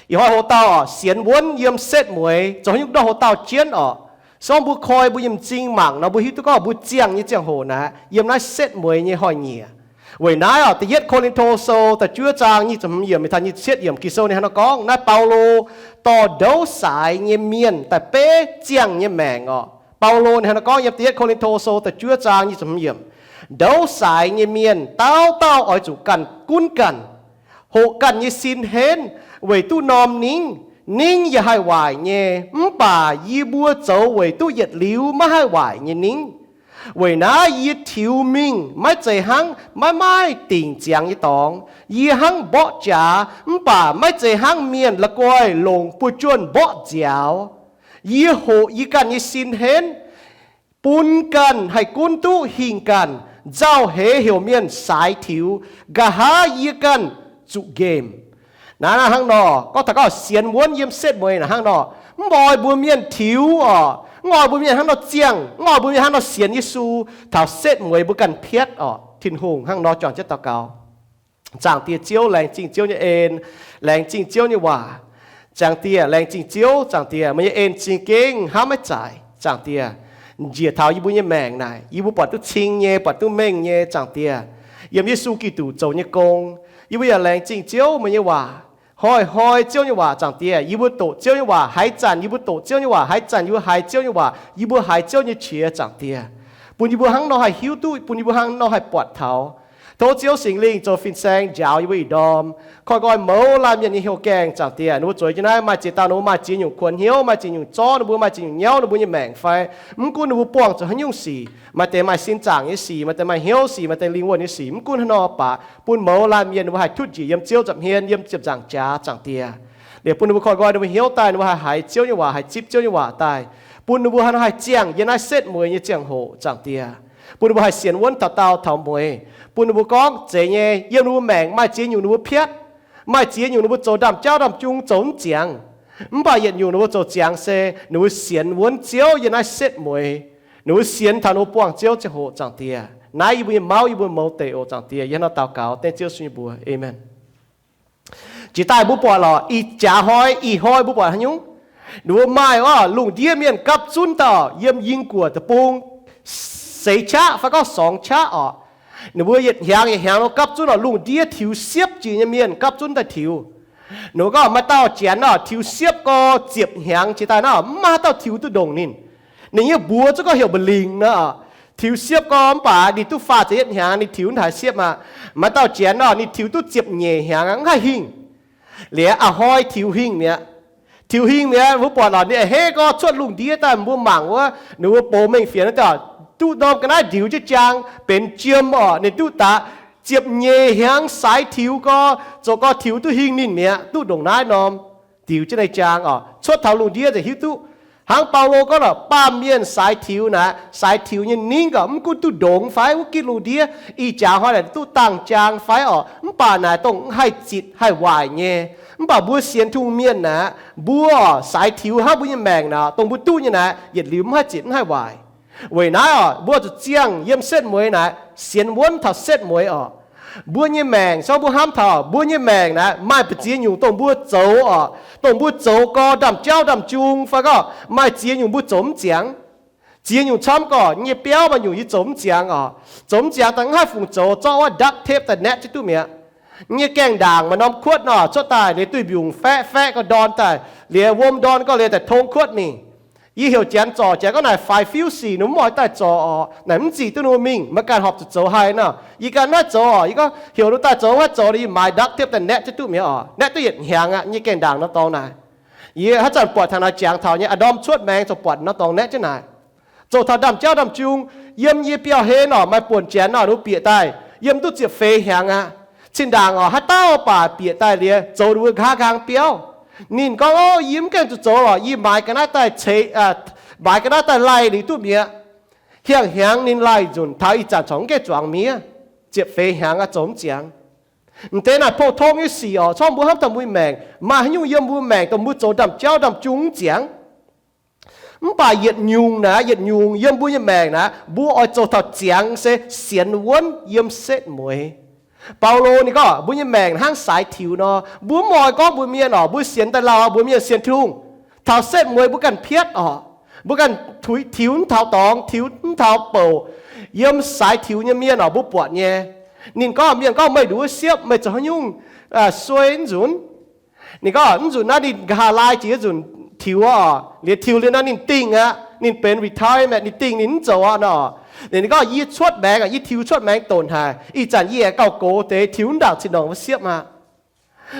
Ih hnoi hoc-dauh oc, sienx wuonv yiem setv mueiz, zoux haaix nyungc ndortv hoc-dauh jienv oc. Se gorngv mbuo koi mbuo nyei m'zing mangc nor, mbuo hiuv duqv gorngv mbuo ziangh nyei ziangh hoc naaiv yiem naaiv setv mueiz nyei hnoi-nyieqc. Weic naaiv oc, da'yietv Ko^lin^to Sou da'juov zaang nyic ziepc hmz yiemc mingh taux nyic ziepc cietv yiemc Ging-Sou ninh hnangv nor gorngv, naaiv Baulo dorh ndouv saaix nyei mienh daaih beiv ziangh nyei maengc oc. Baulo ninh hnangv nor gorngv yiem da'yietv Ko^lin^to Sou da'juov zaang nyic ziepc hmz yiemc, ndouv saaix nyei mienh dauh dauh oix zuqc ganh gunv ganh, hoqc ganh nyei sin henv weic duqv norm ningv. Ningv yaac haih waaic nyei, mv baac yie mbuo zoux weic duqv yietc liuz maiv haih waaic nyei ningv. Weic naaiv yie tiux mingh maiv zeiz hnangv maiv maaih dingc ziangx nyei dorngx. Yie hnangv mborqv jaax, mv baac maiv zeiz hnangv mienh la'guaih longc buoz-juonh mborqv nziaaux. Yie hoqc yie ganh nyei sin henv, bun ganh haih gunv duqv hingh ganh, nzauh heix heuc mienh saaix tiux, nqa'haav yie ganh zuqc nqemh. Naaiv hnangv nor, gorngv taux gorngv sienx wuonv yiem setv mueiz naaic hnangv nor, mv oix mbuo mienh tiux oc, mv oix mbuo mienh hnangv nor ziangh, mv oix mbuo mienh hnangv nor sienx Yesu, taux setv mueiz mbuo ganh piatv oc. Tin-Hungh hnangv nor juangc jienv daux gaux. Zaangc Diex Ziouv, laengz zingh Ziouv nyei en, laengz zingh Ziouv nyei waac. Zaangc Diex, laengz zingh Ziouv, Zaangc Diex, meih nyei en zingh gengh hnamv maiv zaaic. Zaangc Diex, njiec taux yie mbuo nyei maengc naaic, yie mbuo buatc duqv cing nyei, buatc duqv mengh nyei. Zaangc Diex, yiem Yesu Giduc zoux nyei gong, yie mbuo yaac laengz zingh Ziouv meih nyei waac. Hnoi-hnoi Ziouv nyei waac, Zaangc Diex, yie mbuo doqc Ziouv nyei waac haaix zanc yie mbuo doqc Ziouv nyei waac, haaix zanc yie mbuo haiz Ziouv nyei waac, yie mbuo haiz Ziouv nyei qiex, Zaangc Diex, bun yie mbuo hnangv nor haih hiuv duqv, bun yie mbuo hnangv nor haih buatc taux. Tov Ziouv Singx Lingh zoux fin-saeng njaaux yie mbuo ih ndorm, koiv-nqoi mouz laanh mienh nyei hnyouv gaengh, Zaangc Diex. Ninh mbuo zueiz jienv naaiv maaih ziex dauh ninh mbuo maaih ziex nyungc kuonx hnyouv, maaih ziex nyungc nyauv ninh mbuo nyei maengc fai, mv gunv ninh mbuo buangh zuqc haaix nyungc sic, maaih deix maaih sin zaangc nyei sic, maaih deix maaih hnyouv sic, maaih deix lingh wuonh nyei sic, mv gunv haaix nor baac, bun mouz laanh mienh ninh mbuo haih tutv njiec yiem Ziouv nza'hmien, yiem ziepc nzaangc jaax, Zaangc Diex. Liuz bun ninh mbuo koiv-nqoi ninh mbuo hnyouv daaih ninh mbuo haih haiz Ziouv nyei waac, haih zipv Ziouv nyei waac daaih, bun ninh mbuo haih ziangh yiem naaiv setv mueiz nyei ziangh hoc, Zaangc Diex. Bun ninh mbuo haih sienx wuonv taux daauh taux mueiz. Bun ninh mbuo gorngv zeiz nyei, yiem ninh mbuo maengc maaih ziex nyungc ninh mbuo piatv, maaih ziex nyungc ninh mbuo zoux ndaamv-jauv ndaamv-jung zoux mv ziangx. Mv baac yietc nyungc ninh mbuo zoux ziangx se ninh mbuo sienx wuonv Ziouv yiem naaiv setv mueiz. Ninh mbuo sienx taux ninh mbuo buangh Ziouv ziangh hoc, Zaangc Diex. Naaiv yie mbuo nyei mauv, yie mbuo mouz deic oc, Zaangc Diex. Yie hnangv nor daux gaux dengv Ziouv Yesu nyei mbuox. Aamen. Jiex daaih mbuo buatc lorqc, ih jaax hnoi, ih hnoi mbuo buatc haaix nyungc? Ninh mbuo maaih oc, lungh ndiev mienh gapv zunv daaih yiem Ying Guoqv deic-bung seix qaqv fai gorngv sorngx qaqv oc. Ninh mbuo yietc hnyangx yietc hnyangx nor gapv zunv oc, lungh ndiev tiux siepv jiex nyei mienh gapv zunv daaih tiux. Ninh mbuo gorngv maaih dauh janx oc, tiux siepv gau ziepc hnyangx jiex daaih naaiv, mv maaih haaix dauh tiux duqv ndongc ninh. Ninh nyei mbuox zungv gorngv heuc mba'lingc nor. Tiux siepv gau mv baac ninh duqv faah ziepc yietv hnyangx ninh tiux mv haiz siepv aqv. Maaih dauh janx oc, ninh tiux duqv ziepc nyeic hnyangx aqv, mv haih hingh. Liuz a'hnoi tiux hingh mi'aqv. Tiux hingh mi'aqv, mbuo buatc lorqc, ninh a'hneiv gorngv cuotv lungh ndiev daaih mbuo mangc wuov, ninh mbuo bouc mengh fienx wuov dauh duqv norm ga'naaiv ndiux jienv jaang benx jiem oc, ninh duqv daaih ziepc nyeic hnyangx saaix tiux gau, zoux gau tiux duqv hingh ninh mi'aqv, duqv ndongc naaiv norm ndiux jienv nyei jaang oc. Cuotv taux lungh ndiev nzengc hiuv duqv. Hnangv Baulo gorngv lorqc, baamh mienh saaix tiux naaic, saaix tiux nyei ningv oc, mv gunv duqv ndongx fai wuov gitv lungh ndiev, ih jaax hnoi naaic duqv dangh jaang fai oc, mv baac naaic dongh haih zitc haih waaic nyei. Mv baac mbuo sienx Tin-Hungh mienh naaic, mbuo saaix tiux hnangv mbuo nyei maengc naaic, dongh mbuo duqv nyei naaic, yietc liuz mv haih zitc mv haih waaic. Weic naaiv oc, mbuo zuqc ziangh yiem setv mueiz naaic, sienx wuonv taux setv mueiz oc. Mbuo nyei maengc, se gorngv mbuo hnamv taux mbuo nyei maengc naaic, maaih ba'ziex nyungc dongh mbuo zoux oc, dongh mbuo zoux gau ndaamv-jauv ndaamv-jung fai gorngv maaih ziex nyungc mbuo zoux mv ziangx. Ziex nyungc camv gorqv, yie nyei biauv maaih nyungc yie zoux mv ziangx oc. Zoux mv ziangx daaih mv haih fungc zoux, zorqv wuov duct tape daaih naetv jienv duqv mi'aqv. Yie nyei gaengh ndaangc maaih norm kuotv nor, cuotv daaih liuz duih mbiungc faeqv faeqv gau ndorn daaih, liuz wuom ndorn gau liuz daaih tong kuotv mingh. Yie heuc janx zorc, janx gorngv naaic faix fiuv sic, ninh mbuo mv oix daaih zorc oc. Naaic mv zic duqv ninh mbuo mingh, maiv ganh horpc zuqc zoux haaix nor. Yie ganh naaiv zoux oc. Yie gorngv heuc ninh daaih zoux, mv haih zoux, yie maaiz duct tape daaih naetv jienv duqv mi'aqv oc. Naetv duqv yietc hnyangx aqv, yie nyei gaengh ndaangc nor dorngx naaic. Yie haaix zanc buatc taux naaic jangx taux nyei, a'ndorm cuotv maengx ziouc buatc nor dorngx naetv jienv naaic. Zoux taux ndaamv-jauv ndaamv-jung, yiem yie biauv-hlen oc, maaih buonc janx oc, ninh mbuo bieqc daaih yiem duqv ziepc feix hnyangx aqv. Zinh ndaangc oc, haaix dauh baac bieqc daaih liuz zoux ninh mbuo nqa'haav nqaang biauv. Ninh gorngv, Ov, yie mv gaengh zuqc zoux lorqc, yie maaiz ga'naaiv daaih ceix, maaiz ga'naaiv daaih laih liuz duqv mi'aqv. Hiang hnyangx ninh laih nzunc, taux ih zanc corc mv gaengh zuangx miev. Ziepc feix hnyangx aqv, zoux mv ziangx. M'deix naaic pou-tong nyei sic oc, corc mbuo hnamv taux mbuo nyei maengc, maaih haaix nyungc yiem mbuo maengc dongh mbuo zoux ndaamv-jauv ndaamv-jung mv ziangx. Mv baac yietc nyungc naaic, yietc nyungc yiem mbuo nyei maengc naaic, mbuo oix zoux taux ziangx se sienx wuonv yiem setv mueiz. Baulo ninh gorngv mbuo nyei maengc hnangv saaix tiux nor. Mbuo mv oix gorngv mbuox mienh oc, mbuo sienx daaih lauh, mbuox mienh sienx Tin-Hungh. Taux setv mueiz mbuo ganh piatv oc. Mbuo ganh tiux mv taux dorngx, tiux mv taux bouc. Yiem saaix tiux nyei mienh oc, mbuo buatc nyei. Ninh gorngv, mienh gorngv, meih nduqc wuov siepv, meih zoux haaix nyungc suei nzunc? Ninh gorngv, nzunc naaiv ninh nqa'haav laai jiex nzunc tiux oc, liuz tiux liuz nor ninh dingh aqv, ninh benx retirement, ninh dingh ninh mv zoux aqv nor. Ninh gorngv, yie cuotv maengx, yie tiux cuotv maengx donc haic, ih zanc yie aengx gauh gox deix tiux mv ndaangc zinh ndaangc wuov siepv aqv.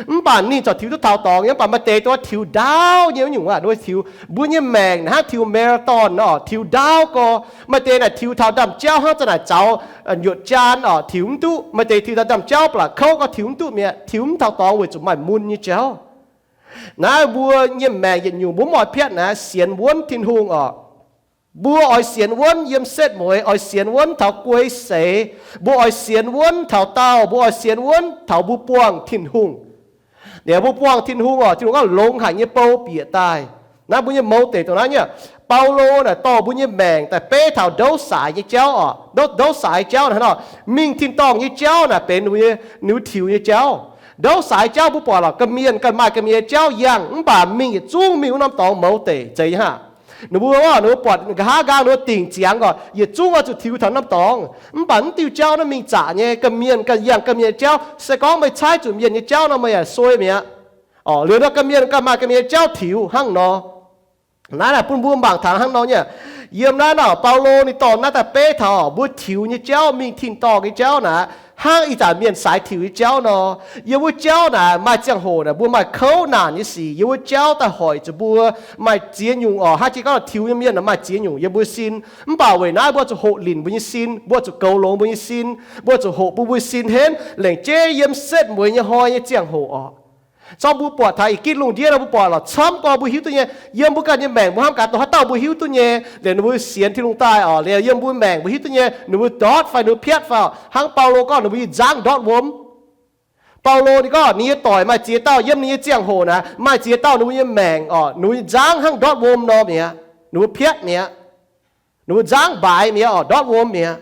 Mv baac ninh corc tiux duqv taux dorngx nyei, mv baac maaih deix dongh tiux ndaauv nyei wuov nyungc aqv. Tiux, mbuo nyei maengc hnangv tiux marathon nor, tiux ndaauv gorx. Maaih deix naaic tiux taux ndaamv-jauv hnangv za'naaic zaux nyuoqc jaan oc, tiux mv duqv. Maaih deix tiux taux ndaamv-jauv ba'laqc kouv gorx tiux mv duqv mi'aqv, tiux mv taux dorngx weic zuqc maaih mun nyei jauv. Naaiv mbuo nyei maengc yietc nyungc mbuo mv oix piatv naaiv sienx wuonv Tin-Hungh oc. Mbuo oix sienx wuonv yiem setv mueiz, oix sienx wuonv taux guei seix. Mbuo oix sienx wuonv taux daauh, mbuo oix sienx wuonv taux mbuo buangh Tin-Hungh. Liuz mbuo buangh Tin-Hungh oc, Tin-Hungh gorngv longx haic nyei bou bieqc daaih. Naaiv mbuo nyei mouz deic dongh naaiv nyei. Baulo naaic dorh mbuo nyei maengc daaih beiv taux ndouv saaix nyei jauv oc. Ndouv, ndouv saaix jauv naaic hnangv nor, mingh tin-dorngh nyei jauv naaic benx ninh mbuo tiux nyei jauv. Ndouv saaix jauv mbuo buatc lorqc, ga'mienh ganh maaih ga'mienh nyei jauv yangh, mv baac mingh yietc zungv mingh wuov norm dorngx mouz deic zeiz nyei hnangv. Ninh mbuo, ninh mbuo buatc nqa'haav nqaang ninh mbuo dingc ziangx oc, yietc zungv oix zuqc tiux taux norm dorngx. Mv baac mv diuh jauv naaiv mingh zaqc nyei, ga'mienh ganh yangh ga'mienh nyei jauv. Se gorngv meih caaiv zuqc mienh nyei jauv nor, meih yaac suei mi'aqv. Oc, liuz nor ga'mienh ganh maaih ga'mienh nyei jauv tiux hnangv nor. Naaiv naaic bun mbuo mangc taux hnangv nor nyei. Yiem naaiv nor Baulo ninh dorh naaiv daaih beiv taux mbuo tiux nyei jauv, mingh tin-dorngh nyei jauv naaic, hnangv ih zanc mienh saaix tiux nyei jauv nor. Yiem wuov jauv naaic maaih ziangh hoc naaic mbuo maaih kouv naanc nyei sic. Yiem wuov jauv daaih hoic zuqc mbuo maaih ziex nyungc oc. Hnangv jiex gorngv tiux nyei mienh maaih ziex nyungc yiem mbuo sin. Mv baac weic naaiv mbuo zuqc hoqc linc mbuo nyei sin, mbuo zuqc goux longx mbuo nyei sin, mbuo zuqc hoqc mbuo mbuo sin henv lengc jeiv yiem setv mueiz nyei hnoi nyei ziangh hoc oc. Zorqv mbuo buatc taux ih gitv lungh ndiev nor, mbuo buatc lorqc, camv gorx mbuo hiuv duqv nyei. Yiem mbuo ganh nyei maengc mbuo hnamv gaax dongh haaix dauh mbuo hiuv duqv nyei. Liuz ninh mbuo sienx Tin-Hungh daaih oc, liuz yiem mbuo maengc mbuo hiuv duqv nyei, ninh mbuo ndortv fai ninh mbuo piatv fai oc. Hnangv Baulo gorngv ninh mbuo nyei nzangv ndortv wuom. Baulo ninh gorngv ninh nyei doic maaih ziex dauh, yiem ninh nyei ziangh hoc naaic maaih ziex dauh ninh mbuo nyei maengc oc, ninh mbuo nyei nzangv hnangv ndortv wuom nor mi'aqv. Ninh mbuo piatv mi'aqv. Ninh mbuo nzangv mbaaix mi'aqv oc, ndortv wuom mi'aqv.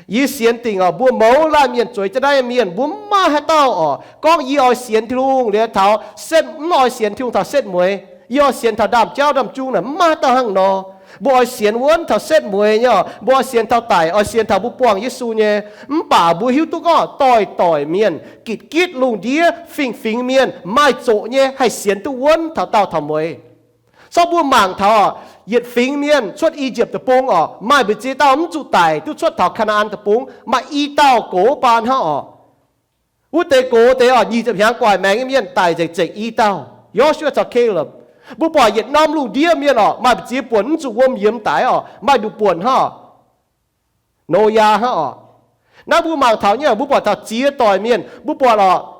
Yie sienx dingc oc, mbuo mouz laanh mienh, zueiz jienv naaiv mienh, mbuo mv maaih haaix dauh oc gorngv yie oix sienx Tin-Hungh liuz taux setv, mv oix sienx Tin-Hungh taux setv mueiz. Yie oix sienx taux ndaamv-jauv ndaamv-jung naaic, mv maaih haaix dauh hnangv nor. Mbuo oix sienx wuonv taux setv mueiz nyei oc, mbuo oix sienx taux daic, oix sienx taux mbuo buangh Yesu nyei. Mv baac mbuo hiuv duqv gorngv doix-doix mienh, gitv-gitv lungh ndiev, fingx-fingx mienh maaih zoqc nyei haih sienx duqv wuonv taux daauh taux mueiz. Zorqv mbuo mangc taux oc, yietc fingx mienh cuotv I^yipv Deic-Bung oc, maaih mbu'ziex dauh mv zuqc daic duqv cuotv taux Kaa^naa^an Deic-Bung, maaih i dauh gox baan hnangv oc. Wuov deix gox deix oc, nyic ziepc hnyangx guaic maengx nyei mienh daic nzengc zengc i dauh, Yo^su^waa caux Kalepv. Mbuo buatc yietc norm lungh ndiev mienh oc, maaih mbu'ziex buonc mv zuqc wuom yiemx daic oc, maaih nduqc buonc hnangv oc. Noyaa hnangv oc. Naaiv mbuo mangc taux nyei, mbuo buatc taux ziex doic mienh, mbuo buatc oc,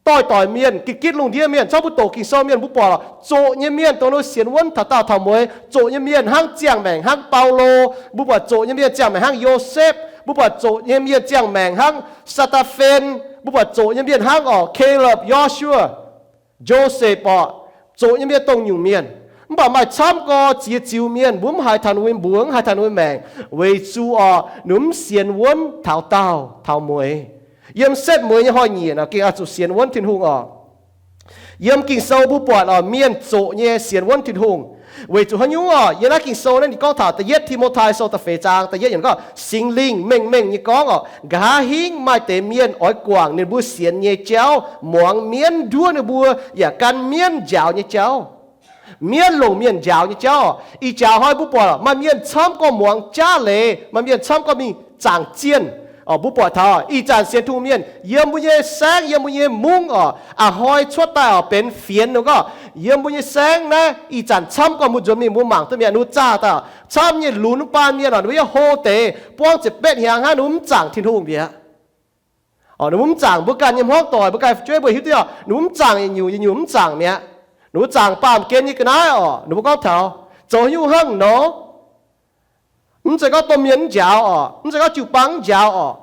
doix-doix mienh, gitv-gitv lungh ndiev mienh, zorqv mbuo doqc Ging-Sou mienh, mbuo buatc oc, zoqc nyei mienh dongh ninh sienx wuonv taux daauh taux mueiz, zoqc nyei mienh hnangv ziangh maengc hnangv Baulo, mbuo buatc zoqc nyei mienh ziangh maengc hnangv Yosepv, mbuo buatc zoqc nyei mienh ziangh maengc hnangv Saa^taa^fen, mbuo buatc zoqc nyei mienh hnangv oc, Kalepv, Yo^su^waa, Josepv oc, zoqc nyei mienh dongh nyungc mienh. Mv baac maaih camv gorx ziex ziux mienh, mbuo mv haiz taux ninh mbuo mbuox, mv haiz taux ninh mbuo maengc, weic zuqc oc, ninh mv sienx wuonv taux daauh taux mueiz. Yiem setv mueiz nyei hnoi-nyieqc oc, gengh oix zuqc sienx wuonv Tin-Hungh oc. Yiem Ging-Sou mbuo buatc oc, mienh zoqc nyei sienx wuonv Tin-Hungh. Weic zuqc haaix nyungc oc? Yiem naaiv Ging-Sou naaiv ninh gorngv taux da'yietv Ti^mo^tai Sou da'feix zaang da'yietv yiemc gorngv, Singx Lingh mengh mengh nyei gorngv oc, nqa'haav hingv maaih deix mienh oix guangc ninh mbuo sienx nyei jauv, muangx mienv nduov ninh mbuo, yaac gan mienv njaaux nyei jauv. Mienv longc mienh njaaux nyei jauv oc. Ih jaax hnoi mbuo buatc maaih mienh camv gorx muangx jaav leiz, maaih mienh camv gorx mingh zaangc zienh. Mbuo buatc taux ih zanc sienx Tin-Hungh mienh yiem mbuo nyei saengv, yiem mbuo nyei mungv oc, a'hnoi cuotv daaih oc benx fienx nor gorngv, yiem mbuo nyei saengv naaiv ih zanc camv gorx mbuo nzuonx mingh mbuo mangc duqv mi'aqv, ninh mbuo zaah daaih camv nyei lunx baan mienh oc, ninh mbuo yaac hlo deix buangv ziepc betv hnyangx hnangv, ninh mbuo mv zaangc Tin-Hungh mi'aqv. Ninh mbuo mv zaangc, mbuo ganh nyei hmuangv doic, mbuo ganh fu'jueiv mbuo hiuv duqv oc, ninh mbuo mv zaangc yietc nyungc, yietc nyungc mv zaangc mi'aqv. Ninh mbuo zaangc baamh gen nyei ga'naaiv oc, ninh mbuo gorngv taux, zoux haaix nyungc hnangv nor? Mv zeiz gorngv domh mienh mv njaaux oc, mv zeiz gorngv jiu-baang mv njaaux oc.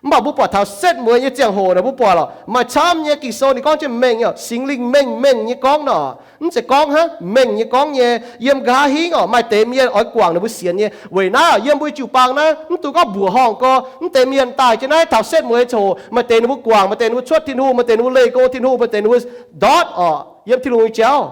Mv baac mbuo buatc taux setv mueiz nyei ziangh hoc naaic, mbuo buatc lorqc, maaih camv nyei Ging-Sou ninh gorngv jienv mengh, Singx Lingh mengh, mengh nyei gorngv nor. Mv zeiz gorngv hnangv mengh nyei gorngv nyei. Yiem nqa'haav hingv orqc, maaih deix mienh oix guangc ninh mbuo sienx nyei. Weic naaiv yiem mbuo jiu-baang naaiv, mv dungx gorngv mbuoqc horngh gorx, mv deix mienh daaih jienv naaiv taux setv mueiz ziangh hoc, maaih deix ninh mbuo guangc, maaih deix ninh mbuo cuotv Tin-Hungh, maaih deix ninh mbuo leih go Tin-Hungh, maaih deix ninh mbuo ndortv orqc yiem Tin-Hungh nyei jauv.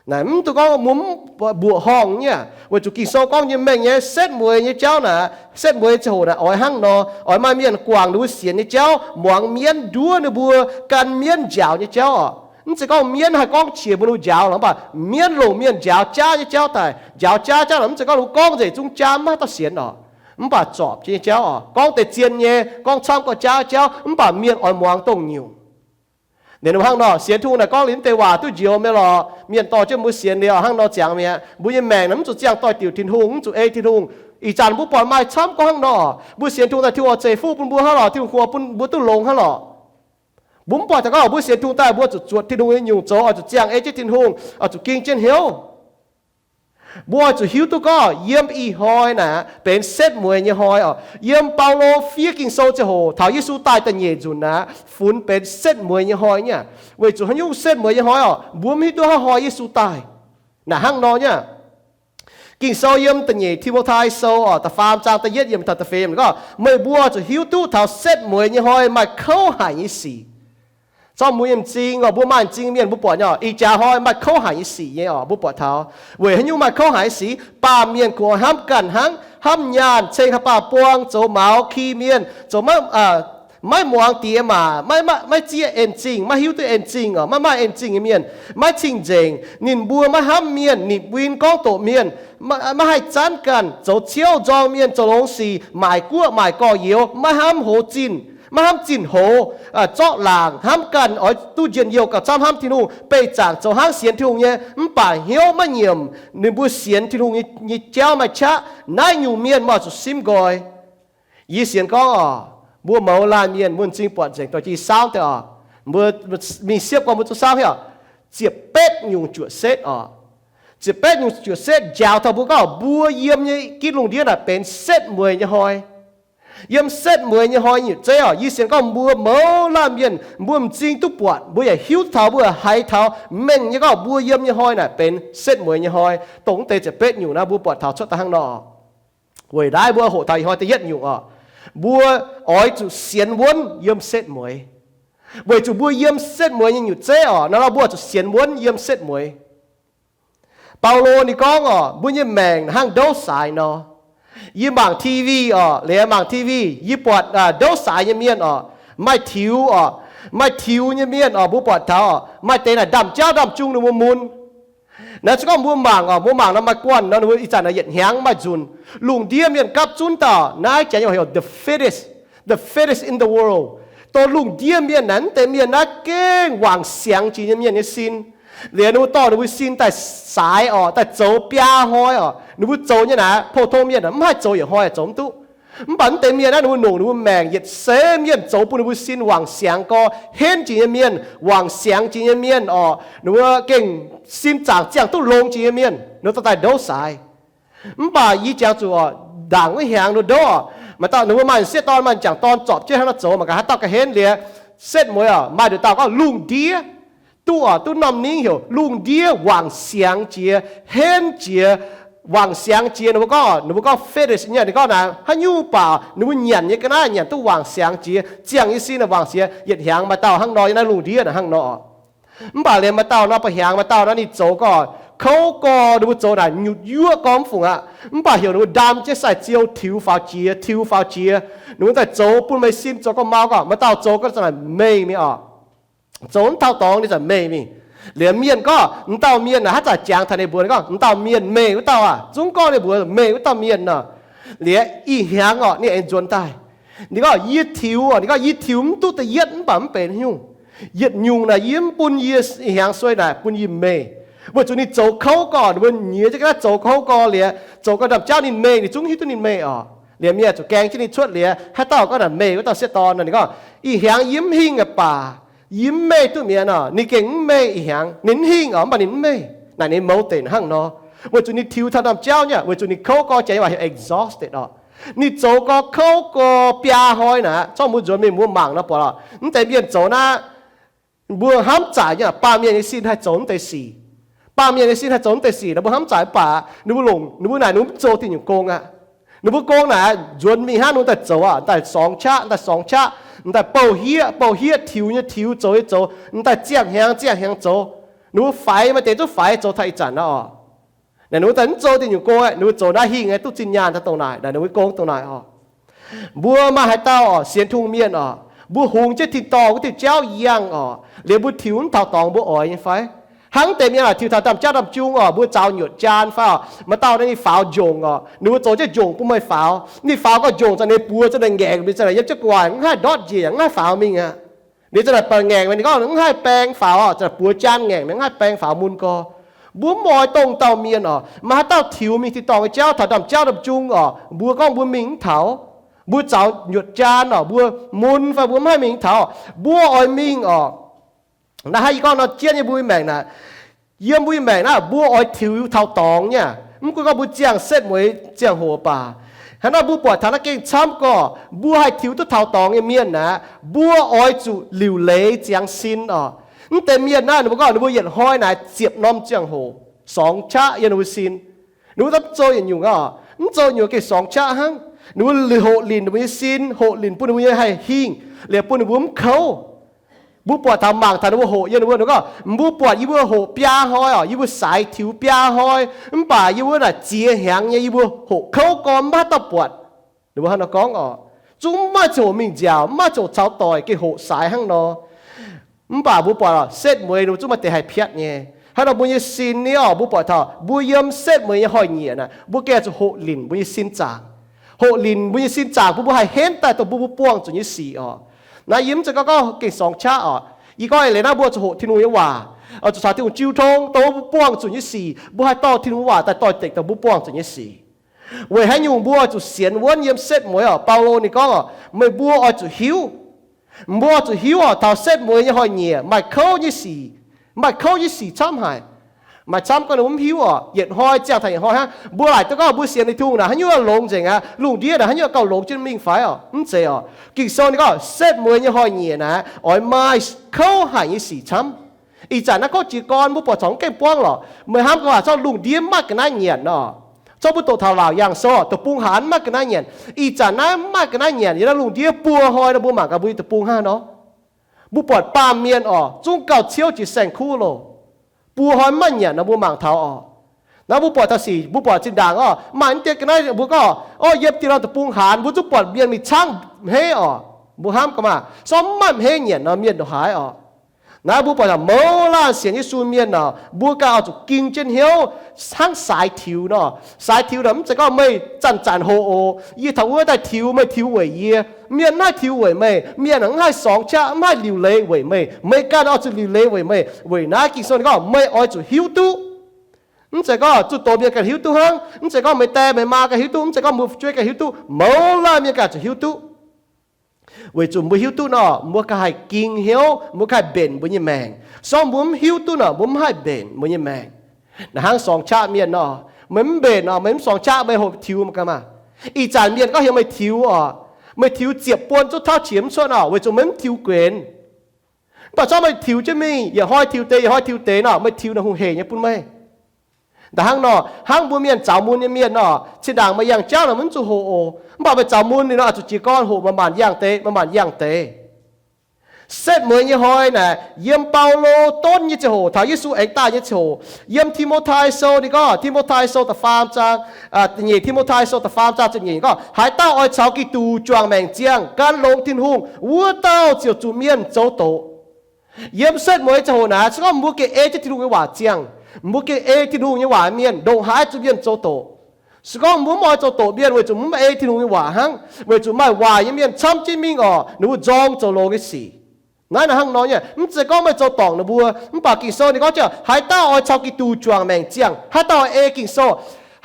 Naaic mv dungx gorngv mbuo mv mbuoqc horngh nyei aqv, weic zuqc Ging-Sou gorngv nyei mengh nyei setv mueiz nyei jauv naaic, setv mueiz ziangh hoc naaic oix hnangv nor, oix maaih mienh guangc ninh mbuo sienx nyei jauv, muangx mienv nduov ninh mbuo, gan mienv njaaux nyei jauv orqc. Mv zeiz gorngv mienv haih gorngv qiex mbuo ninh mbuo njaaux lorqc, mv baac mienv longc mienh njaaux jaav nyei jauv daaih, njaaux jaav jauv naaic, mv zeiz gorngv ninh mbuo gorngv nzengc zungv jaav maiv dauh sienx orqc. Mv baac zorpc jienv nyei jauv orqc, gorngv deix zien nyei, gorngv camv gorngv jaav jauv, mv baac mienh oix muangx dongh nyungc. Ninh mbuo hnangv nor, sienx Tin-Hungh naaic gorngv liuz mv deix waac duqv njoux mi'aqv lorqc. Mienh dorh jienv mbuo sienx liuz hnangv nor ziangx mi'aqv. Mbuo nyei maengc naaic mv zuqc ziangh doix-diuc Tin-Hungh, mv zuqc ei Tin-Hungh. Ih zanc mbuo buatc maaih camv gorngv hnangv nor, mbuo sienx Tin-Hungh daaih, Tin-Hungh oix zeic fuqv bun mbuo hnangv lorqc, Tin-Hungh guangc bun mbuo duqv longx hnangv lorqc. Mbuo mv buatc taux gorngv mbuo sienx Tin-Hungh daaih mbuo zuqc zuotc Tin-Hungh nyei nyungc zoux, oix zuqc ziangh ei jienv Tin-Hungh, oix zuqc ging jienv hnyouv. Mbuo oix zuqc hiuv duqv gorngv yiem ih hnoi naaic benx setv mueiz nyei hnoi orqc. Yiem Baulo fiev Ging-Sou ziangh hoc taux Yesu daaih da'nyeic nzunc naaic funx benx setv mueiz nyei hnoi nyei aqv. Weic zuqc haaix nyungc setv mueiz nyei hnoi orqc? Mbuo mv hiuv duqv haaix hnoi Yesu daaih. Naaic hnangv nor nyei aqv. Ging-Sou yiem da'nyeic Ti^mo^tai Sou orqc, da'faam zaang da'yietv yiemc taux da'feix yiemc gorngv, meih mbuo zuqc hiuv duqv taux setv mueiz nyei hnoi maaih kouv haic nyei sic. Zorqv mbuo nyei m'zing orqc, mbuo maaih m'zing mienh mbuo buatc nyei orqc, ih jaax hnoi maaih kouv haic nyei sic nyei orqc, mbuo buatc taux. Weic haaix nyungc maaih kouv haic nyei sic? Baamh mienh kungx hnamv ganh hnangv, hnamv nyaanh, ceng haaix baah buang, zoux maux, ki mienh, zoux maiv, maiv muangx diex maac, maiv, maiv zieqv en zingh, maiv hiuv duqv en zingh orqc, maiv maaih en zingh nyei mienh, maiv cing-nzengc. Ninh mbuo maiv hnamv mienh, nipc win gorngv doqc mienh, maiv haih zanv ganh, zoux ciouv nzorng mienh, zoux longx sic, maaic guoqv maaic gorx-youz, maiv hnamv hoz zinh, maiv hnamv zinh hoz, zorqv laangc, hnamv ganh oix duqv njien-youh gauh camv hnamv Tin-Hungh, beih zaangc zoux hnangv sienx Tin-Hungh nyei, mv baac hnyouv maiv nyiemc ninh mbuo sienx Tin-Hungh nyei jauv maaih qaqv. Naaiv nyungc mienh maiv zuqc simv nqoi. Yie sienx gorngv orqc, mbuo mouz laanh mienh mbuo m'zing buatc nzengc dorh jienv saauv deix orqc, mbuo mingh siepv gorngv mbuo zuqc saauv hnyouv, ziepc betv nyungc juoqc setv orqc. Ziepc betv nyungc juoqc setv njaaux taux mbuo gorngv mbuo yiem nyei ginv lungh ndiev naaic benx setv mueiz nyei hnoi. Yiem setv mueiz nyei hnoi nyutc zeiv orqc, yie sienx gorngv mbuo mouz laanh mienh mbuo m'zing duqv buatc, mbuo yaac hiuv taux, mbuo haiz taux mengh nyei gorngv mbuo yiem nyei hnoi naaic benx setv mueiz nyei hnoi. Dongh mv deix ziepc betv nyungc naaiv mbuo buatc taux cuotv daaih hnangv nor. Weic naaiv mbuo hoqc taux ih hnoi da'yietv nyungc orqc, mbuo oix zuqc sienx wuonv yiem setv mueiz. Weic zuqc mbuo yiem setv mueiz nyei nyutc zeiv orqc, naaiv nor mbuo zuqc sienx wuonv yiem setv mueiz. Baulo ninh gorngv orqc, mbuo nyei maengc hnangv ndouv saaix nor. Yie mangc T V orqc, liuz mangc T V yie buatc ndouv saaix nyei mienh orqc, maaih tiux orqc, maaih tiux nyei mienh orqc, mbuo buatc taux orqc, maaih deix naaic ndaamv-jauv ndaamv-jung ninh mbuo mun. Naaiv se gorngv mbuo mangc orqc, mbuo mangc nor maaih guanh nor ninh mbuo ih zanc naaic yietc hnyangx maaih nzunc. Lungh ndiev mienh gapv zunv dauh naaiv jaax nyei waac heuc the fittest, the fittest in the world. Dongh lungh ndiev mienh naaic, mv deix mienh naaiv gengh wangc siangx jiex nyei mienh nyei sin. Liuz ninh mbuo dorh ninh mbuo sin daaih saaix orqc, daaih zoux biaa hnoi orqc, ninh mbuo zoux nyei naaic, pou-tong mienh mv haih zoux yietc hnoi zoux mv duqv. Mv baac mv deix mienh naaiv ninh mbuo nongc ninh mbuo maengc yietc seix mienh zoux bun ninh mbuo sin wangc siangx gorx, henv jiex nyei mienh, wangc siangx jiex nyei mienh orqc, ninh mbuo gengh sin zaangc ziangh duqv longx jiex nyei mienh, ninh mbuo dorh daaih ndouv saaix. Mv baac yie jangx zuqc orqc, ndaangc wuov hnyangx ndouv orqc, maaih dauh ninh mbuo maaih sieqv dorn, maaih m'jangc dorn zorpc jienv hnangv nor zoux, mangc gaax haaix dauh ga'henv liuz, setv mueiz orqc, maaih nduqc dauh gorngv lungh ndiev duqv orqc, duqv norm ningv heuc lungh ndiev wangc siangx jiex, henv jiex, wangc siangx jiex. Ninh mbuo gorngv, ninh mbuo gorngv fittest nyei, ninh gorngv naaic haaix nyungc baac ninh mbuo nyanc nyei ga'naaiv nyanc duqv wangc siangx jiex, ziangh nyei sin wangc siangx. Yietc hnyangx maaih dauh hnangv nor, yiem naaiv lungh ndiev naaic hnangv nor. Mv baac liemh maaih dauh nor, ba'hnyangx maaih dauh nor ninh zoux gorqv kouv gorx, ninh mbuo zoux naaic nyutc yuoqv gorx mv fungc aqv. Mv baac heuc ninh mbuo ndaam jienv sai-ziou tiux faaux jiex, tiux faaux jiex. Ninh mbuo daaih zoux bun meih sin zoux gorqv mau gorqv. Maaih dauh zoux gorqv zanc naaic meih mingh orqc, zoux mv taux dorngx ninh zanc meih mingh. Liemh mienh gorngv, m'dauh mienh naaic haaix zanc jangx taux ninh mbuox ninh gorngv, m'dauh mienh meih wuov dauh aac, zungv gorngv ninh mbuox meih wuov dauh mienh nor. Liemh ih hnyangx orqc ninh aengx nzuonx daaih. Ninh gorngv yie tiux orqc, ninh gorngv yie tiux mv duqv da'yietv mv baac mv benx nyungc. Yietc nyungc naaic yie mv bun yie ih hnyangx sueih naaic bun yie meih. Weic zuqc ninh zoux kouv gorx, ninh mbuo nyiex jienv ga'naaiv zoux kouv gorx liuz, zoux gorx ndaamv-jauv ninh meih, ninh zungv hiuv duqv ninh meih orqc. Liemh mienh zuqc gaeng jienv ninh cuotv liuz, haaix dauh gorngv naaic meih wuov dauh sieqv dorn nor, ninh gorngv ih hnyangx yie mv hingh aqv baac yie mv meih duqv mi'aqv nor, ninh gengh mv meih ih hnyangx. Ninh mv hingh orqc, mv baac ninh mv meih. Naaic ninh mouz deix hnangv nor. Weic zuqc ninh tiux taux ndaamv-jauv nyei, weic zuqc ninh kouv gorx jaax nyei waac heuc exhausted orqc. Ninh zoux gorx kouv gorx biaa hnoi naaic, zorqv mbuo nzuonx mingh mbuo mangc nor buatc oc, mv deix mienh zoux naaiv, mbuo hnamv zaqc nyei, baamh mienh nyei sin haih zoux mv deix sic. Baamh mienh nyei sin haih zoux mv deix sic nor mbuo hnamv zaqc mv baac ninh mbuo longc, ninh mbuo naaic ninh mbuo mv zoux diuh nyungc gong aqv. Ninh mbuo gong naaic nzuonx mingh hnangv ninh mbuo daaih zoux aqv, daaih sorngx qaqv, daaih sorngx qaqv, daaih bouh hieqv, bouh hieqv, tiux nyei tiux, zoux nyei zoux, daaih ziangh hnyangx, ziangh hnyangx zoux. Ninh mbuo faix maaih deix zungv faix zoux taux ih zanc naaiv oc. Naaic ninh mbuo daaih mv zoux diuh nyungc gong aqv, ninh mbuo zoux naaiv hingh nyei duqv zinh nyaanh daaih dongh naaic, naaic ninh mbuo gong dongh naaic oc. Mbuo maaih haaix dauh oc, sienx Tin-Hungh mienh oc, mbuo hungx jienv tin-dorngh wuov diuh jauv yangh oc, liuz mbuo tiux mv taux dorngx mbuo oix nyei fai? Hnangv deix mienh oc, tiux taux ndaamv-jaav ndaamv-jung oc, mbuo zaux nyuoqc jaan fai oc, maaih dauh naaiv ninh faaux njongc oc, ninh mbuo zoux jienv njongc bun meih faaux, ninh faaux gauh njongc za'gengh buoz za'gengh ngaengc mingh, za'gengh yiem jienv gu'nguaaic mv haih ndortv njiec, mv haih faaux mingh aqv. Liuz za'gengh baengh ngaengc mingh, ninh gorngv mv haih baeng faaux oc, za'gengh buoz jaan ngaengc mingh mv haih baeng faaux mun gorx. Mbuo mv oix dongh dauh mienh oc. Maaih haaix dauh tiux mingh tin-dorngh nyei jauv taux ndaamv-jauv ndaamv-jung oc, mbuo gorngv mbuo mingh mv taux. Mbuo zaux nyuoqc jaan oc, mbuo mun fai mbuo mv haih mingh mv taux. Mbuo oix mingh oc. Naaiv hnangv yie gorngv nor, jienv nyei mbuo nyei maengc naaic, yiem mbuo nyei maengc naaiv mbuo oix tiux taux dorngx nyei aqv. Mv gunv gorngv mbuo ziangh setv mueiz ziangh hoc baac, hnangv naaiv mbuo buatc taux naaiv gengh camv gorx, mbuo haih tiux duqv taux dorngx nyei mienh naaic, mbuo oix zuqc liuc leiz ziangx sin oc. Mv deix mienh naaiv ninh mbuo gorngv ninh mbuo yietc hnoi naaic ziepc norm ziangh hoc sorngx qaqv yiem ninh mbuo sin. Ninh mbuo mv zoux yietc nyungc oc, mv zoux nyungc gengh sorngx qaqv hnangv. Ninh mbuo hoqc linc ninh mbuo nyei sin, hoqc linc bun ninh mbuo nyei haih hingh, liuz bun ninh mbuo mv kouv. Mbuo buatc taux mangc taux ninh mbuo hoqc yiem ninh mbuo, ninh gorngv, mbuo buatc yie mbuo hoqc biaa hnoi oc, yie mbuo saaix tiux biaa hnoi, mv baac yie mbuo naaic ziex hnyangx nyei yie mbuo hoqc kouv gorx mv maaih dauh buatc. Ninh mbuo hnangv nor gorngv oc. Zungv mv maaih ziangh hoc mingh nziaauc, mv maaih ziangh hoc caux doic, gengh hoqc saaix hnangv nor. Mv baac mbuo buatc oc, setv mueiz ninh mbuo zungv maaih deix haih piatv nyei. Hnangv nor mbuo nyei sin ni oc, mbuo buatc taux mbuo yiem setv mueiz nyei hnoi-nyieqc naaic, mbuo gengh zuqc hoqc linc mbuo nyei sin zaangc. Hoqc linc mbuo nyei sin zaangc bun mbuo haih henv daaih dongh mbuo mbuo buangh zuqc nyei sic oc. Naaiv yie mv zeiz gorngv gorngv gengh sorngx qaqv oc. Yie gorngv eix leiz naaiv mbuo zuqc hoqc Tin-Hungh nyei waac, zuqc caux Tin-Hungh jiu tong dongh mbuo buangh zuqc nyei sic, mbuo haih dorh Tin-Hungh waac daaih doix-dekc dongh mbuo buangh zuqc nyei sic. Weic haaix nyungc mbuo oix zuqc sienx wuonv yiem setv mueiz oc? Baulo ninh gorngv oc, meih mbuo oix zuqc hiuv. Mbuo oix zuqc hiuv oc, taux setv mueiz nyei hnoi-nyieqc maaih kouv nyei sic, maaih kouv nyei sic camv haic. Maaih camv gorngv ninh mbuo mv hiuv oc, yietc hnoi ziangh taux yietc hnoi hnangv. Mbuo laaic duqv gorngv mbuo sienx Tin-Hungh naaic haaix nyungc longx nzengc aqv, lungh ndiev naaic haaix nyungc gauh longx jienv mingh fai oc? Mv zeiz oc. Ging-Sou ninh gorngv setv mueiz nyei hnoi-nyieqc naaic oix maaih kouv haic nyei sic camv. Ih zanc naaiv kouv jiez gorn mbuo buatc corc mv gaengh buangv lorqc. Meih hnamv gaax waac, zorqv lungh ndiev mv maaih ga'naaiv nyanc nor, zorqv mbuo doqc taux Laauc Yaangh Sou, deic-bung haanz mv maaih ga'naaiv nyanc. Ih zanc naaiv mv maaih ga'naaiv nyanc, yiem naaiv lungh ndiev buo hnoi nor, mbuo mangc gaax mbuo nyei deic-bung hnangv nor. Mbuo buatc baamh mienh oc, zungv gauh ciouv jiex saeng-kuv loh. Buo hnoi mv maaih nyanc nor mbuo mangc taux oc. Naaiv mbuo buatc taux sic, mbuo buatc zinh ndaangc oc, maaih mv deix ga'naaiv mbuo gorngv, o, yiem dieh norm deic-bung haanz mbuo zungv buatc mienh mingh caangv hmeiv oc. Mbuo hnamv gaax maah, sortv mv maaih hmeiv nyanc nor mienh ndongc haaix oc. Naaiv mbuo buatc taux mouz laanh sienx Yesu mienh oc, mbuo ganh oix zuqc ging jienv hnyouv hnangv saaix tiux nor. Saaix tiux naaic mv zeiz gorngv meih zanc-zanc hoqc oc, yie taux wuov daaih tiux, meih tiux weic yie. Mienh mv haih tiux weic meih, mienh mv haih sorngx qaqv, mv haih liuc leiz weic meih. Meih ganh oix zuqc liuc leiz weic meih. Weic naaiv Ging-Sou ninh gorngv meih oix zuqc hiuv duqv. Mv zeiz gorngv zuqc doz mienh ganh hiuv duqv hnangv, mv zeiz gorngv meih die meih maa ganh hiuv duqv, mv zeiz gorngv mbuo fu'jueiv ganh hiuv duqv, mouz laanh mienh ganh zuqc hiuv duqv. Weic zuqc mbuo hiuv duqv nor, mbuo ganh haih ging hnyouv, mbuo ganh haih mbenc mbuo nyei maengc. Sortv mbuo mv hiuv duqv nor, mbuo mv haih mbenc mbuo nyei maengc. Naaiv hnangv sorngx qaqv mienh nor, meih mv mbenc nor, meih mv sorngx qaqv, meih hoqc tiux mangc gaax maah. Ih zanc mienh gorngv heuc meih tiux oc, meih tiux ziepc buonc zungv tauv qiex mv cuotv oc, weic zuqc meih mv tiux guenx. Mv baac zorqv meih tiux jienv mingh, yietc hnoi tiux deix, yietc hnoi tiux deix nor, meih tiux naaic hungh heic nyei bun meih. Da'hnangv nor, hnangv mbuo mienh zaux mun nyei mienh nor, zinh ndaangc meih yangh jauv nor mv zuqc hoqc oc. Mv baac meih zaux mun liuz nor, oix zuqc jiez gorn hoqc manc-manc yangh deix, manc-manc yangh deix. Setv mueiz nyei hnoi naaic, yiem Baulo donv nyei ziangh hoc, taux Yesu aengx daaih nyei ziangh hoc, yiem Ti^mo^tai Sou ninh gorngv, Ti^mo^tai Sou da'faam zaang, nyeic Ti^mo^tai Sou da'faam zaang ziepc nyeic gorngv, haaix dauh oix caux Giduc juangc maengc ziangh, gan longx Tin-Hungh, wuov dauh ziouc zuqc mienh zoux doqc. Yiem setv mueiz ziangh hoc naaic, se gorngv mbuo gengh ei jienv Tin-Hungh nyei waac ziangh, mbuo gengh ei Tin-Hungh nyei waac mienh ndongc haaix zuqc mienh zoux doqc. Se gorngv mbuo mv oix zoux doqc mienh weic zuqc mbuo mv ei Tin-Hungh nyei waac hnangv, weic zuqc maaih waaic nyei mienh camv jienv mingh oc, ninh mbuo nzorng zoux longx nyei sic. Naaiv naaic hnangv nor nyei, mv zeiz gorngv meih zoux dorngc ninh mbuo, mv baac Ging-Sou ninh gorngv jienv, haaix dauh oix caux Giduc juangc maengc ziangh, haaix dauh ei Ging-Sou,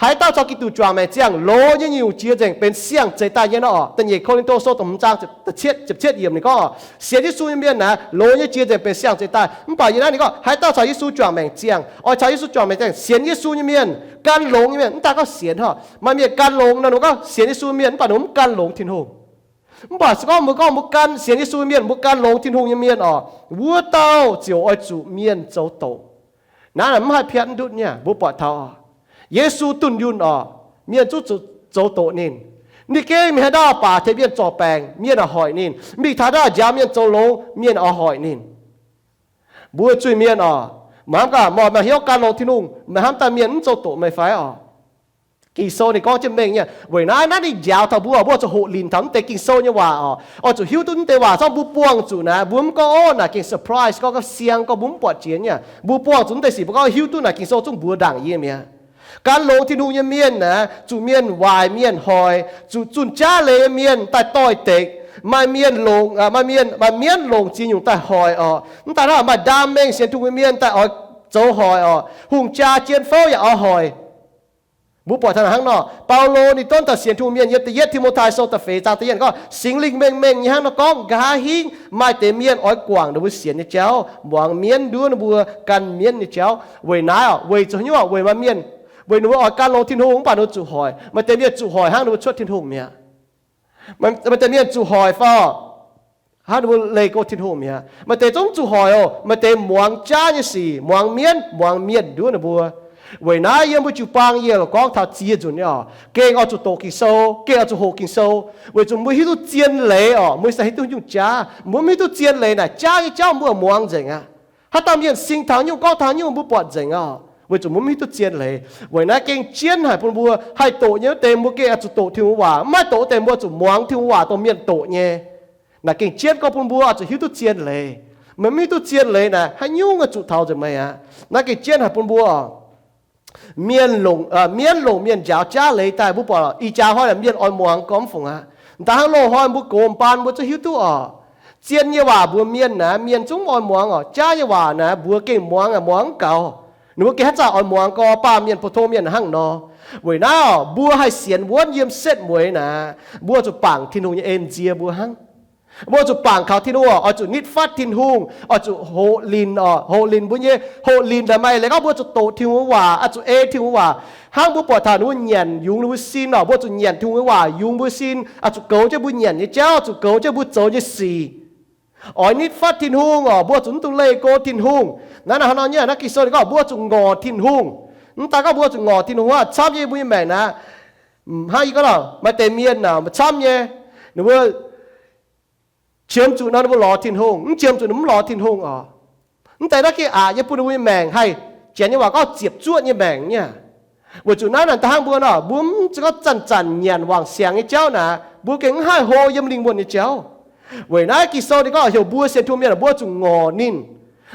Haaix dauh caux Giduc juangc maengc ziangh, loz nyei nyungc-nyungc jiex nzengc benx siang-zeix daaih nyei nor. Da'nyeic Ko^lin^to Sou da'hmz zaang ziepc cietv yiemc ninh gorngv, sienx Yesu nyei mienh naaic, loz nyei jiex nzengc benx siang-zeix daaih. Mv baac yie naaiv ninh gorngv, haaix dauh caux Yesu juangc maengc ziangh, oix caux Yesu juangc maengc ziangh, sienx Yesu nyei mienh, gan longx nyei mienh, mv daaih gorngv sienx oc. Maaih mienh gan longx nor, ninh mbuo gorngv sienx Yesu mienh, mv baac ninh mbuo mv gan longx Tin-Hungh. Mv baac se gorngv mbuo gorngv mbuo gan sienx Yesu mienh, mbuo gan longx Tin-Hungh nyei mienh oc, wuov dauh ziouc oix zuqc mienh zoux doqc. Naaiv mv haih piatv ndutv nyei, mbuo buatc taux oc. Yesu dunh yunh oc, mienh zungv zoux doqc ninh. Ninh gengh mingh haaix ndau baac tengx mienh zorc baengc, mienh oix hoic ninh. Mingh taux ndau njaaux mienh zoux longx, mienh oix hoic ninh. Mbuo zuiz-mienh oc, maiv hnamv gaax, mv baac meih hnyouv gan longx Tin-Hungh, meih hnamv daaih mienh mv zoux doqc meih fai oc? Ging-Sou ninh gorngv jienv mengh nyei. Weic naaiv, naaiv ninh njaaux taux mbuo, mbuo zuqc hoqc linc taux mv deix Ging-Sou nyei waac oc. Oix zuqc hiuv duqv mv deix waac, zorqv mbuo buangh zuqc naaic, mbuo mv gorngv, Ov, naaic gengh surprise, gorngv gapv siang, gorngv mbuo mv buatc jiex nyei. Mbuo buangh zuqc mv deix sic, mbuo gorngv hiuv duqv naaic Ging-Sou zungv mbuox ndaangc yie mi'aqv. Gan longx Tin-Hungh nyei mienh naaic, zuqc mienh waaic mienh hoic, zuqc zunh jaav leiz nyei mienh daaih doix-dekc, maaih mienh longc, maaih mienh, maaih mienv longc ziex nyungc daaih hoic oc. Mv daaih hnangv maaih ndaam mengh sienx Tin-Hungh nyei mienh daaih oix zoux hoic oc. Hungh jaa jien fouv yaac oix hoic. Mbuo buatc taux hnangv nor, Baulo ninh donv taux sienx Tin-Hungh mienh yiem da'yietv Ti^mo^tai Sou da'feix zaang da'yietv gorngv, Singx Lingh mengh mengh nyei hnangv nor gorngv, nqa'haav hingv maaih deix mienh oix guangc ninh mbuo sienx nyei jauv, muangx mienv nduov ninh mbuo gan mienv nyei jauv. Weic naaiv oc, weic zuqc haaix nyungc oc? Weic maaih mienh, weic ninh mbuo oix gan longx Tin-Hungh mv baac ninh mbuo zuqc hoic. Maaih deix mienh zuqc hoic hnangv ninh mbuo cuotv Tin-Hungh mi'aqv. Maaih deix mienh zuqc hoic fai hnangv ninh mbuo leih go Tin-Hungh mi'aqv. Maaih deix zungv zuqc hoic oc. Maaih deix muangx jaav nyei sic, muangx mienv, muangx mienh nduov ninh mbuo. Weic naaiv yiem mbuo jiu-baang yie gorngv taux ziex nzunc nyei oc, gengh oix zuqc doqc Ging-Sou, gengh oix zuqc hoqc Ging-Sou, weic zuqc mbuo hiuv duqv zien leiz oc, mbuo se hiuv duqv nyungc jaav. Mbuo mv hiuv duqv zien leiz naaic, jaav nyei jauv mbuo muangx nzengc aqv. Haaix dauh mienh sing taux nyungc, gorngv taux nyungc, mbuo buatc nzengc oc, weic zuqc mbuo mv hiuv duqv zien leiz. Weic naaiv gengh jienv haic bun mbuo haih doqc nyei wuov deix, mbuo gengh oix zuqc doqc Tin-Hungh waac. Mv maaih doqc wuov deix, mbuo zuqc muangx Tin-Hungh waac dongh mienh doqc nyei. Naaiv gengh jienv gorngv bun mbuo oix zuqc hiuv duqv zien leiz. Meih mv hiuv duqv zien leiz naaic, haaix nyungc oix zuqc taux nzengc meih aqv. Naaiv gengh jienv haic bun mbuo mienh longc, mienv longc mienh njaaux jaav leiz daaih. Mbuo buatc ih jaax hnoi naaic mienh oix muangx gormx fungc aqv. Da'hnangv loz-hnoi mbuo gox mbaan mbuo zungv hiuv duqv oc. Zien nyei waac mbuox mienh naaic, mienh zungv oix muangx oc. Jaav nyei waac naaic mbuox gengh muangx aqv, muangx mv gaux. Ninh mbuo gengh haaix zanc oix muangx gorx, baamh mienh, pou-tong mienh hnangv nor. Weic naaiv oc, mbuo haih sienx wuonv yiem setv mueiz naaic, mbuo zuqc bangc Tin-Hungh nyei en nzie mbuo hnangv. Mbuo zuqc bangc kaux Tin-Hungh oc, oix zuqc nitv fatv Tin-Hungh, oix zuqc hoqc linc oc, hoqc linc mbuo nyei, hoqc linc naaic maaih leiz gorngv mbuo zuqc doqc Tin-Hungh waac, oix zuqc ei Tin-Hungh waac. Hnangv mbuo buatc taux ninh mbuo nyanc yungz ninh mbuo sin oc, mbuo zuqc nyanc Tin-Hungh waac yungz mbuo sin, oix zuqc goux jienv mbuo nyanc nyei jauv, zuqc goux jienv mbuo zoux nyei sic. Oix nitv fatv Tin-Hungh oc, mbuo zuqc mv dungx leih go Tin-Hungh. Naaiv, naaiv hnangv nor nyei, naaiv Ging-Sou ninh gorngv mbuo zuqc ngorc Tin-Hungh. Mv daan gorngv mbuo zuqc ngorc Tin-Hungh aqv, camv nyei mbuo nyei maengc naaic. Hnangv yie gorngv, maaih deix mienh naaic camv nyei, ninh mbuo qiemx zuqc nor ninh mbuo lorz Tin-Hungh, mv qiemx zuqc ninh mv lorz Tin-Hungh oc. Mv deix naaiv gengh aqc nyei bun ninh mbuo nyei maengc haih, Janx nyei waac gorngv ziepc zuoqv nyei maengc nyei. Weic zuqc naaiv naaic da'hnangv mbuo nor, mbuo mv zeiz gorngv zanc-zanc nyanc wangc siangx nyei jauv naaic, mbuo gengh mv haih hlo yiem lingh wuonh nyei jauv. Weic naaiv Ging-Sou ninh gorngv heuc mbuo sienx Tin-Hungh mienh mbuo zuqc ngorc ninh,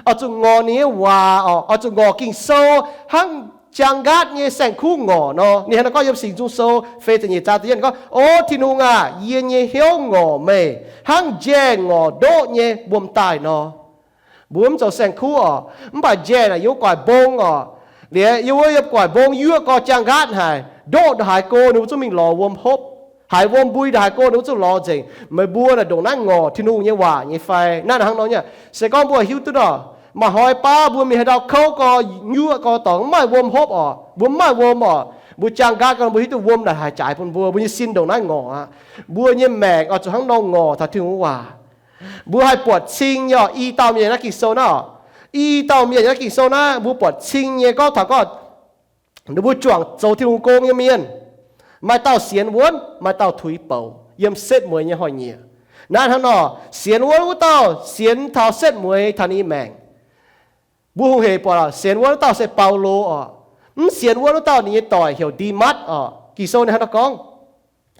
oix zuqc ngorc ninh nyei waac oc, oix zuqc ngorc Ging-Sou hnangv jaang nqaatv nyei saeng-kuv ngorc nor. Ninh hnangv naaiv gorngv yiem Singx Nzung Sou feix ziepc nyeic zaang da'yietv gorngv, O Tin-Hungh aac, yie nyei hnyouv ngorc meih hnangv njaeh ngorc ndoqv nyei wuom daaih nor. Mbuo mv zoux saeng-kuv oc, mv baac njaeh naaic yiem wuov guaix mbong oc. Liuz yiem wuov yiem guaix mbong yuoqv gorx jaang nqaatv haic, ndoqv ndongc haaix go ninh mbuo zungv mingh lorz wuom hopv. Haiz wuom mbui ndongc haaix go ninh mbuo zungv lorz nzengc. Meih mbuo naaic ndongc naaiv ngorc Tin-Hungh nyei waac nyei fai? Naaiv hnangv nor nyei. Se gorngv mbuo hiuv duqv nor, maaih hnoi baav mbuo mingh haaix ndau kouv gorx, nyuoqv gorx dorngx, mv maaih wuom hopv oc, mbuo mv maaih wuom oc, mbuo jaang nqaatv gorngv mbuo hiuv duqv wuom naaic haih jaaix bun mbuo, mbuo nyei sin ndongc naaiv ngorc aqv. Mbuo nyei maengc oix zuqc hnangv nor ngorc taux Tin-Hungh waac. Mbuo haih buatc cing nyei oc. I dauh mienh naaiv Ging-Sou naaiv oc, i dauh mienh naaiv Ging-Sou naaiv mbuo buatc cing nyei gorngv taux gorngv ninh mbuo juangc zoux Tin-Hungh gong nyei mienh. Maaih dauh sienx wuonv, maaih dauh tuix bouc yiem setv mueiz nyei hnoi-nyieqc. Naaiv hnangv nor, sienx wuonv wuov dauh sienx taux setv mueiz taux ninh nyei maengc. Mbuo hungh hec buatc sienx wuonv wuov dauh se Baulo oc. Mv sienx wuonv wuov dauh ninh nyei doic heuc Ndimatv oc. Ging-Sou ninh hnangv nor gorngv.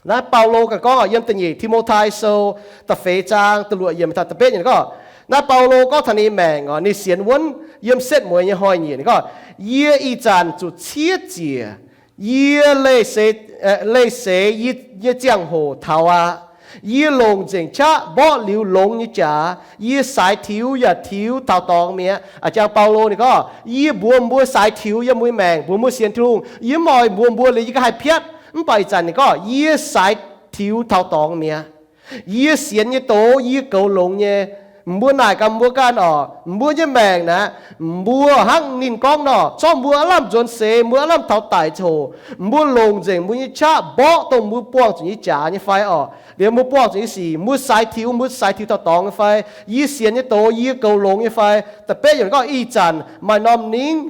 Naaiv Baulo ganh gorngv oc, yiem da'nyeic Ti^mo^tai Sou da'feix zaang da'luoqc yiemc taux da'betv yiemc gorngv, naaiv Baulo gorngv taux ninh nyei maengc oc, ninh sienx wuonv yiem setv mueiz nyei hnoi-nyieqc ninh gorngv, Yie ih zanc zuqc ciev ziec, yie leih seix, leih seix yie nyei ziangh hoc taux aqv. Yie longc nzengc qaqv mborqv liuz longx nyei jaax. Yie saaix tiux yaac tiux taux dorngx mi'aqv. A'jang Baulo ninh gorngv, yie mbuox mbuo saaix tiux yiem mbuo nyei maengc, mbuox mbuo sienx Tin-Hungh, yie mv oix mbuox mbuo liuz yie ganh haih piatv. Mv baac ih zanc ninh gorngv, yie saaix tiux taux dorngx mi'aqv. Yie sienx nyei doz yie goux longx nyei. Mbuo naaic gaax mbuo ganh oc, mbuo nyei maengc naaic, mbuo hnangv ninh gorngv nor, corc mbuo aav lamh nzuonx seix, mbuo aav lamh taux daic ziangh hoc, mbuo longc nzengc mbuo nyei qaqv mborqv dongh mbuo buangh zuqc nyei jaax nyei fai oc? Liuz mbuo buangh zuqc nyei sic, mbuo saaix tiux, mbuo saaix tiux taux dorngx nyei fai? Yie sienx nyei doz yie goux longx nyei fai? Da'betv yiemc gorngv, ih zanc maaih norm ningv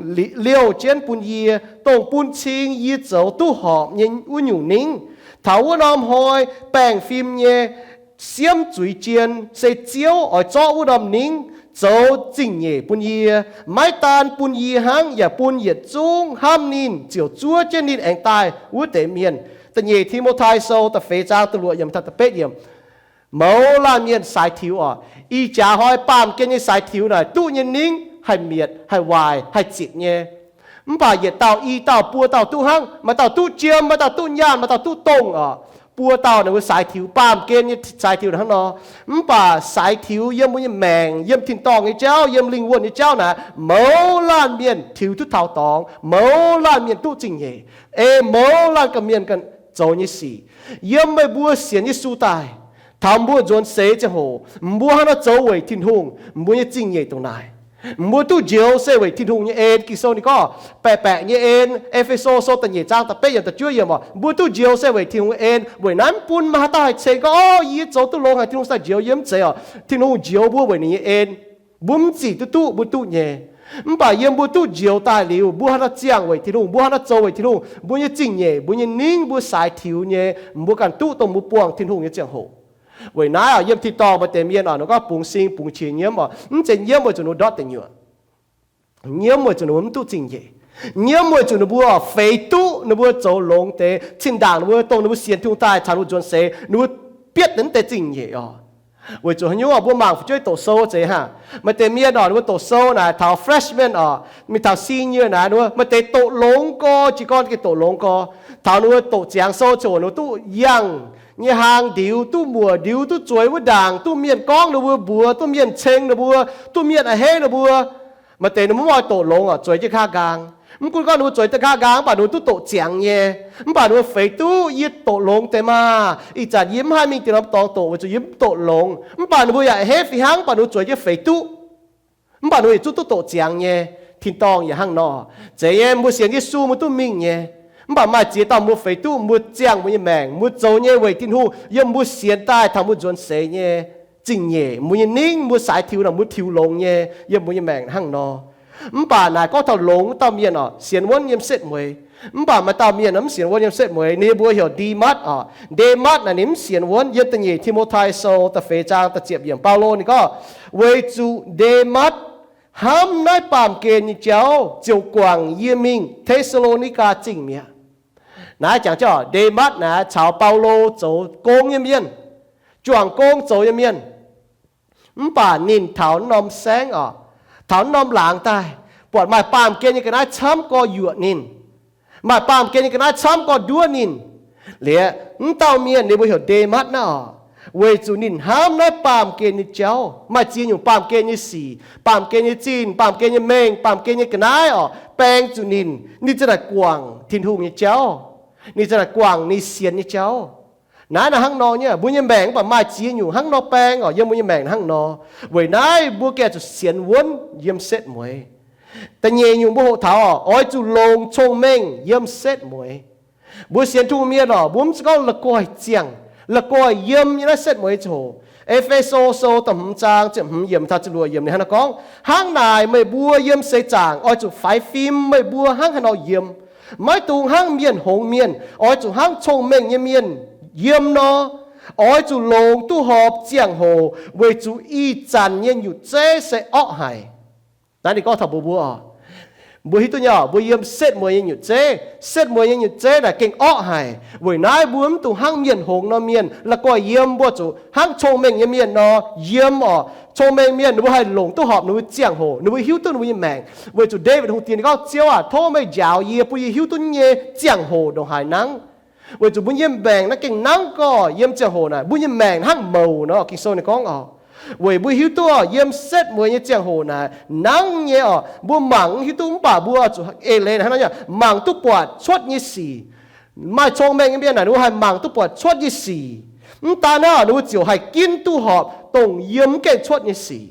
liouh jienv bun yie, dongh bun cing yie zoux duqv horpc nyei wuov nyungc ningv. Taux wuov norm hnoi baengh fim nyei siemv zuiz jien, se Ziouv oix zorqv wuov norm ningv zoux zingh nyeic bun yie, maiv daan bun yie hnangv, yaac bun yietc zungv hnamv ninh ziouc zuov jienv ninh aengx daaih wuov deix mienh. Da'nyeic Ti^mo^tai Sou da'feix zaang da'luoqc yiemc taux da'betv yiemc. Mouz laanh mienh saaix tiux oc. Ih jaax hnoi baamh gen nyei saaix tiux naaic duqv nyei ningv haih mietc, haih waaic, haih zitc nyei. Mv baac yietc dauh, i dauh, buo dauh duqv hnangv. Maaih dauh duqv jiem, maaih dauh duqv nyaanh, maaih dauh duqv dongh oc. Buo dauh ninh mbuo saaix tiux, baamh gen nyei saaix tiux hnangv nor. Mv baac saaix tiux yiem mbuo nyei maengc, yiem tin-dorngh nyei jauv, yiem lingh wuonh nyei jauv naaic, mouz laanh mienh tiux duqv taux dorngx, mouz laanh mienh duqv zingh nyeic, ei mouz laanh ganh mienh ganh zoux nyei sic. Yiem meih mbuo sienx Yesu daaih, taux mbuo nzuonx seix ziangh hoc, mbuo hnangv nor zoux weic Tin-Hungh, mbuo nyei zingh nyeic dongh naaic. Mbuo duqv njoux se weic Tin-Hungh nyei en. Ging-Sou ninh gorngv, baeqc baeqc nyei en, E^fe^so Sou da'nyeic zaang da'betv yiemc da'juov yiemc oc, mbuo duqv njoux se weic Tin-Hungh nyei en. Weic naaiv mv bun maaih haaix dauh haih ceng gorngv, orv, yie zoux duqv longx haic, Tin-Hungh daaih njoux yie, mv zeiz oc. Tin-Hungh njoux mbuo weic ninh nyei en. Mbuo mv zingh duqv duqv, mbuo duqv nyei. Mv baac yiem mbuo duqv njoux daaih liuz, mbuo hnangv nor ziangh weic Tin-Hungh, mbuo hnangv nor zoux weic Tin-Hungh, mbuo nyei zingh nyeic, mbuo nyei ningv, mbuo saaix tiux nyei, mbuo ganh duqv dongh mbuo buangh Tin-Hungh nyei ziangh hoc. Weic naaiv oc, yiem tin-dorngh maaih deix mienh oc, ninh gorngv bungx sing bungx qiex nyiemv oc, mv zeiz nyiemv weic zuqc ninh mbuo ndortv deic nyuoqc. Nyiemv weic zuqc ninh mbuo mv duqv zingh nyeic. Nyiemv weic zuqc ninh mbuo feix duqv ninh mbuo zoux longx deix. Zinh ndaangc ninh mbuo dongh ninh mbuo sienx Tin-Hungh daaih caux ninh mbuo nzuonx seix, ninh mbuo bietv deix mv deix zingh nyeic oc. Weic zuqc haaix nyungc oc, mbuo mangc fu'jueiv doqc sou zeiz hnangv. Maaih deix mienh oc, ninh mbuo doqc sou naaic taux freshman oc, mingh taux senior naaic, ninh mbuo maaih deix doqc longx gorx, jiez gorn gengh doqc longx gorx. Taux ninh mbuo doqc ziangx sou ziouc ninh mbuo duqv yangh nyei hlang ndiux, duqv muoc ndiux, duqv zueiz wuov ndaangc, duqv mienh gorngv ninh mbuo mbuox, duqv mienh ceng ninh mbuo, duqv mienh a'hneiv ninh mbuo. Maaih deix ninh mbuo mv oix doqc longx oc, zueiz jienv kaav nqaang. Mv gunv gorngv ninh mbuo zueiz jienv kaav nqaang, mv baac ninh mbuo duqv doqc ziangx nyei. Mv baac ninh mbuo feix duqv, yie doqc longx deix maah! Ih zanc yie mv haih mingh diex norm dorngx doqc weic zuqc yie mv doqc longx. Mv baac ninh mbuo yaac a'hneiv fih hnangv, mv baac ninh mbuo zueiz jienv feix duqv. Mv baac ninh mbuo yietc zungv duqv doqc ziangx nyei. Tin-dorngh yaac hnangv nor. Zeiz nyei, mbuo sienx Yesu mbuo duqv mingh nyei. Mv baac maaih ziex dauh mbuo feix duqv, mbuo ziangh mbuo nyei maengc, mbuo zoux nyei weic Tin-Hungh, yiem mbuo sienx daaih taux mbuo nzuonx seix nyei zingh nyeic, mbuo nyei ningv, mbuo saaix tiux nor mbuo tiux longx nyei, yiem mbuo nyei maengc hnangv nor. Mv baac naaic gorngv taux longx wuov dauh mienh oc, sienx wuonv yiem setv mueiz. Mv baac maaih dauh mienh mv sienx wuonv yiem setv mueiz, ninh mbuo heuc Ndematv oc. Ndematv naaic ninh mv sienx wuonv. Yiem da'nyeic Ti^mo^tai Sou da'feix zaang da'ziepc yiemc, Baulo ninh gorngv, weic zuqc Ndematv hnamv naaiv baamh gen nyei jauv ziouc guangc yie mingh Te^saa^lo^ni^gaa Zingh mi'aqv. Naaiv jangx jienv Ndematv naaic caux Baulo zoux gong nyei mienh, juangc gong zoux nyei mienh. Mv baac ninh taux norm saengv oc, taux norm laangz daaih, buatc maaih baamh gen nyei ga'naaiv camv gorx yuoqc ninh. Maaih baamh gen nyei ga'naaiv camv gorx nduov ninh. Liuz, mv dauh mienh ninh mbuo heuc Ndematv naaiv oc, weic zuqc ninh hnamv naaiv baamh gen nyei jauv, maaih ziex nyungc baamh gen nyei sic, baamh gen nyei zinh, baamh gen nyei mengh, baamh gen nyei ga'naaiv oc, baeng zuqc ninh, ninh ziouc daaih guangc Tin-Hungh nyei jauv. Ninh ziouc daaih guangc ninh sienx nyei jauv. Naaiv naaic hnangv nor nyei, mbuo nyei maengc mv baac maaih ziex nyungc hnangv nor baeng oc, yiem mbuo nyei maengc hnangv nor. Weic naaiv mbuo gengh zuqc sienx wuonv yiem setv mueiz. Da'nyeic nyungc mbuo hoqc taux oc, oix zuqc longc cong-mengh yiem setv mueiz. Mbuo sienx Tin-Hungh mienh oc, mbuo mv zeiz gorngv la'guaih ziangh, la'guaih yiem nyei naaiv setv mueiz ziangh hoc. E^fe^so Sou da'hmz zaang ziepc hmz yiemc taux ziepc luoqc yiemc ninh hnangv naaiv gorngv, hnangv naaic meih mbuo yiem seix zaangc oix zuqc faix fim meih mbuo hnangv haaix nor yiem. Maiv dungx hnangv mienh hngongx mienh, oix zuqc hnangv cong-mengh nyei mienh yiem nor. Oix zuqc longc duqv horpc ziangh hoc, weic zuqc ih zanc nyei nyutc zeiv se orqv haic. Naaiv ninh gorngv taux mbuo mbuo oc. Mbuo hiuv duqv nyei oc, mbuo yiem setv mueiz nyei nyutc zeiv. Setv mueiz nyei nyutc zeiv naaic gengh orqv haic. Weic naaiv mbuo mv dungx hnangv mienh hngongx nor mienh la'guaih yiem, mbuo zuqc hnangv cong-mengh nyei mienh nor yiem oc. Cong-mengh mienh ninh mbuo haih longc duqv horpc ninh mbuo ziangh hoc, ninh mbuo hiuv duqv ninh mbuo nyei maengc. Weic zuqc Ndaawitv Hungh diex ninh gorngv, Ziouv aac, tov meih njaaux yie, bun yie hiuv duqv nyei ziangh hoc ndongc haaix nangv. Weic zuqc mbuo nyei maengc naaiv gengh nangv gorx yiem ziangh hoc naaic, mbuo nyei maengc hnangv mouc nor, Ging-Sou ninh gorngv oc. Weic mbuo hiuv duqv yiem setv mueiz nyei ziangh hoc naaic nangv nyei oc, mbuo mangc hiuv duqv mv baac mbuo zuqc eix leiz hnangv nor, mangc duqv buatc cuotv nyei sic. Maaih cong-mengh nyei mienh naaic ninh mbuo haih mangc duqv buatc cuotv nyei sic. Mv daan naaiv ninh mbuo ziouc haih ginv duqv horpc dongh yiem mv gaengh cuotv nyei sic.